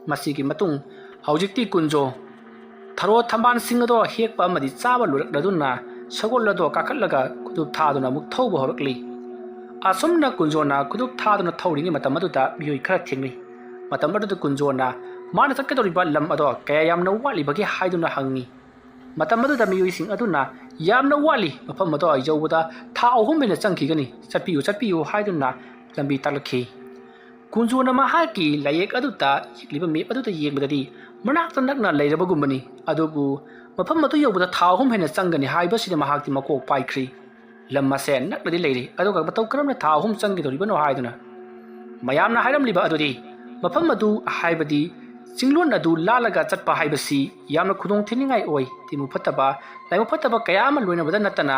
ꯃꯁꯤꯒꯤ ꯃꯇꯨꯡ ꯍꯧꯖꯤꯛꯇꯤ ꯀꯨꯟꯖꯣ ꯊꯔꯣ ꯊꯝꯕꯥꯜꯁꯤꯡ ꯑꯗꯣ ꯍꯦꯛꯄ ꯑꯃꯗꯤ ꯆꯥꯕ ꯂꯣꯏꯔꯛꯂꯗꯨꯅ ꯁꯒꯣꯜ ꯑꯗꯣ ꯀꯥꯈꯠꯂꯒ ꯈꯨꯗꯨꯞ ꯊꯥꯗꯨꯅ ꯑꯃꯨꯛ ꯊꯧꯕ ꯍꯧꯔꯛꯂꯤ꯫ ꯑꯁꯨꯝꯅ ꯀꯨꯟꯖꯣꯅ ꯈꯨꯗꯨꯞ ꯊꯥꯗꯨꯅ ꯊꯧꯔꯤꯉꯩ ꯃꯇꯝ ꯑꯗꯨꯗ ꯃꯤꯑꯣꯏ ꯈꯔ ꯊꯦꯡꯅꯩ꯫ ꯃꯇꯝ ꯑꯗꯨꯗ ꯀꯨꯟꯖꯣꯅ ꯃꯥꯅ ꯆꯠꯀꯗꯧꯔꯤꯕ ꯂꯝ ꯑꯗꯣ ꯀꯌꯥ ꯌꯥꯝꯅ ꯋꯥꯠꯂꯤꯕꯒꯦ ꯍꯥꯏꯗꯨꯅ ꯍꯪꯉꯤ꯫ ꯃꯇꯝ ꯑꯗꯨꯗ ꯃꯤꯑꯣꯏꯁꯤꯡ ꯑꯗꯨꯅ ꯌꯥꯝꯅ ꯋꯥꯠꯂꯤ, ꯃꯐꯝ ꯑꯗꯣ ꯌꯧꯕꯗ ꯊꯥ ꯑꯍꯨꯝ ꯍꯦꯟꯅ ꯆꯪꯈꯤꯒꯅꯤ, ꯆꯠꯄꯤꯌꯨ, ꯆꯠꯄꯤꯌꯨ ꯍꯥꯏꯗꯨꯅ ꯂꯝꯕꯤ ꯇꯥꯛꯂꯛꯈꯤ꯫ ꯀꯨꯟꯖꯣꯅ ꯃꯍꯥꯛꯀꯤ ꯂꯥꯏꯌꯦꯛ ꯑꯗꯨꯗ ꯌꯦꯛꯂꯤꯕ ꯃꯦꯞ ꯑꯗꯨꯗ ꯌꯦꯡꯕꯗꯗꯤ ꯃꯅꯥꯛꯇ ꯅꯛꯅ ꯂꯩꯔꯕꯒꯨꯝꯕꯅꯤ꯫ ꯑꯗꯨꯕꯨ ꯃꯐꯝ ꯑꯗꯨ ꯌꯧꯕꯗ ꯊꯥ ꯑꯍꯨꯝ ꯍꯦꯟꯅ ꯆꯪꯒꯅꯤ ꯍꯥꯏꯕꯁꯤꯗ ꯃꯍꯥꯛꯇꯤ ꯃꯀꯣꯛ ꯄꯥꯏꯈ꯭ꯔꯤ꯫ ꯂꯝ ꯑꯁꯦ ꯅꯛꯅꯗꯤ ꯂꯩꯔꯤ, ꯑꯗꯨꯒ ꯃꯇꯧ ꯀꯔꯝꯅ ꯊꯥ ꯑꯍꯨꯝ ꯆꯪꯒꯗꯧꯔꯤꯕꯅꯣ ꯍꯥꯏꯗꯨꯅ ꯃꯌꯥꯝꯅ ꯍꯥꯏꯔꯝꯂꯤꯕ ꯑꯗꯨꯗꯤ, ꯃꯐꯝ ꯑꯗꯨ, ꯍꯥꯏꯕꯗꯤ ꯆꯤꯡꯂꯣꯟ ꯑꯗꯨ ꯂꯥꯜꯂꯒ ꯆꯠꯄ ꯍꯥꯏꯕꯁꯤ ꯌꯥꯝꯅ ꯈꯨꯗꯣꯡ ꯊꯤꯅꯤꯡꯉꯥꯏ ꯑꯣꯏ꯫ ꯇꯤꯟꯃꯨ ꯐꯠꯇꯕ, ꯂꯥꯏꯕꯛ ꯐꯠꯇꯕ ꯀꯌꯥ ꯑꯃ ꯂꯣꯏꯅꯕꯗ ꯅꯠꯇꯅ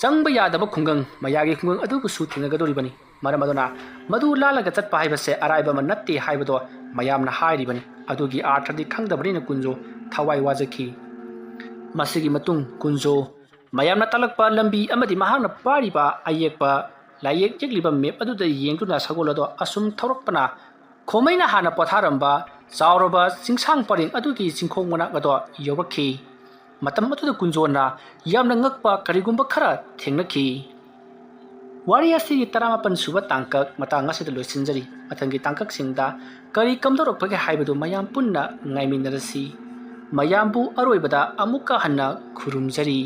ꯆꯪꯕ ꯌꯥꯗꯕ ꯈꯨꯡꯒꯪ, ꯃꯌꯥꯒꯤ ꯈꯨꯡꯒꯪ ꯑꯗꯨꯕꯨꯁꯨ ꯊꯦꯡꯅꯒꯗꯧꯔꯤꯕꯅꯤ꯫ ꯃꯔꯝ ꯑꯗꯨꯅ ꯃꯗꯨ ꯂꯥꯜꯂꯒ ꯆꯠꯄ ꯍꯥꯏꯕꯁꯦ ꯑꯔꯥꯏꯕ ꯑꯃ ꯅꯠꯇꯦ ꯍꯥꯏꯕꯗꯣ ꯃꯌꯥꯝꯅ ꯍꯥꯏꯔꯤꯕꯅꯤ꯫ ꯑꯗꯨꯒꯤ ꯑꯥꯔꯊꯗꯤ ꯈꯪꯗꯕꯅꯤꯅ ꯀꯨꯟꯖꯣ ꯊꯋꯥꯏ ꯋꯥꯖꯈꯤ꯫ ꯃꯁꯤꯒꯤ ꯃꯇꯨꯡ ꯀꯨꯟꯖꯣ ꯃꯌꯥꯝꯅ ꯇꯥꯛꯂꯛꯄ ꯂꯝꯕꯤ ꯑꯃꯗꯤ ꯃꯍꯥꯛꯅ ꯄꯥꯏꯔꯤꯕ ꯑꯌꯦꯛꯄ ꯂꯥꯏꯌꯦꯛ ꯌꯦꯛꯂꯤꯕ ꯃꯦꯞ ꯑꯗꯨꯗ ꯌꯦꯡꯗꯨꯅ ꯁꯒꯣꯜ ꯑꯗꯣ ꯑꯁꯨꯝ ꯊꯧꯔꯛꯄꯅ ꯈꯣꯃꯩꯅ ꯍꯥꯟꯅ ꯄꯣꯊꯥꯔꯝꯕ ꯆꯥꯎꯔꯕ ꯆꯤꯡꯁꯥꯡ ꯄꯔꯦꯡ ꯑꯗꯨꯒꯤ ꯆꯤꯡꯈꯣꯡ ꯃꯅꯥꯛ ꯑꯗꯣ ꯌꯧꯔꯛꯈꯤ꯫ ꯃꯇꯝ ꯑꯗꯨꯗ ꯀꯨꯟꯖꯣꯅ ꯌꯥꯝꯅ ꯉꯛꯄ ꯀꯔꯤꯒꯨꯝꯕ ꯈꯔ ꯊꯦꯡꯅꯈꯤ꯫ ꯋꯥꯔꯤ ꯑꯁꯤꯒꯤ ꯇꯔꯥꯃꯥꯄꯟ ꯁꯨꯕ ꯇꯥꯡꯀꯛ ꯃꯇꯥꯡ ꯑꯁꯤꯗ ꯂꯣꯏꯁꯤꯟꯖꯔꯤ꯫ ꯃꯊꯪꯒꯤ ꯇꯥꯡꯀꯛꯁꯤꯡꯗ ꯀꯔꯤ ꯀꯝꯗꯧꯔꯛꯄꯒꯦ ꯍꯥꯏꯕꯗꯨ ꯃꯌꯥꯝ ꯄꯨꯟꯅ ꯉꯥꯏꯃꯤꯟꯅꯔꯁꯤ꯫ ꯃꯌꯥꯝꯕꯨ ꯑꯔꯣꯏꯕꯗ ꯑꯃꯨꯛꯀ ꯍꯟꯅ ꯈꯨꯔꯨꯝꯖꯔꯤ꯫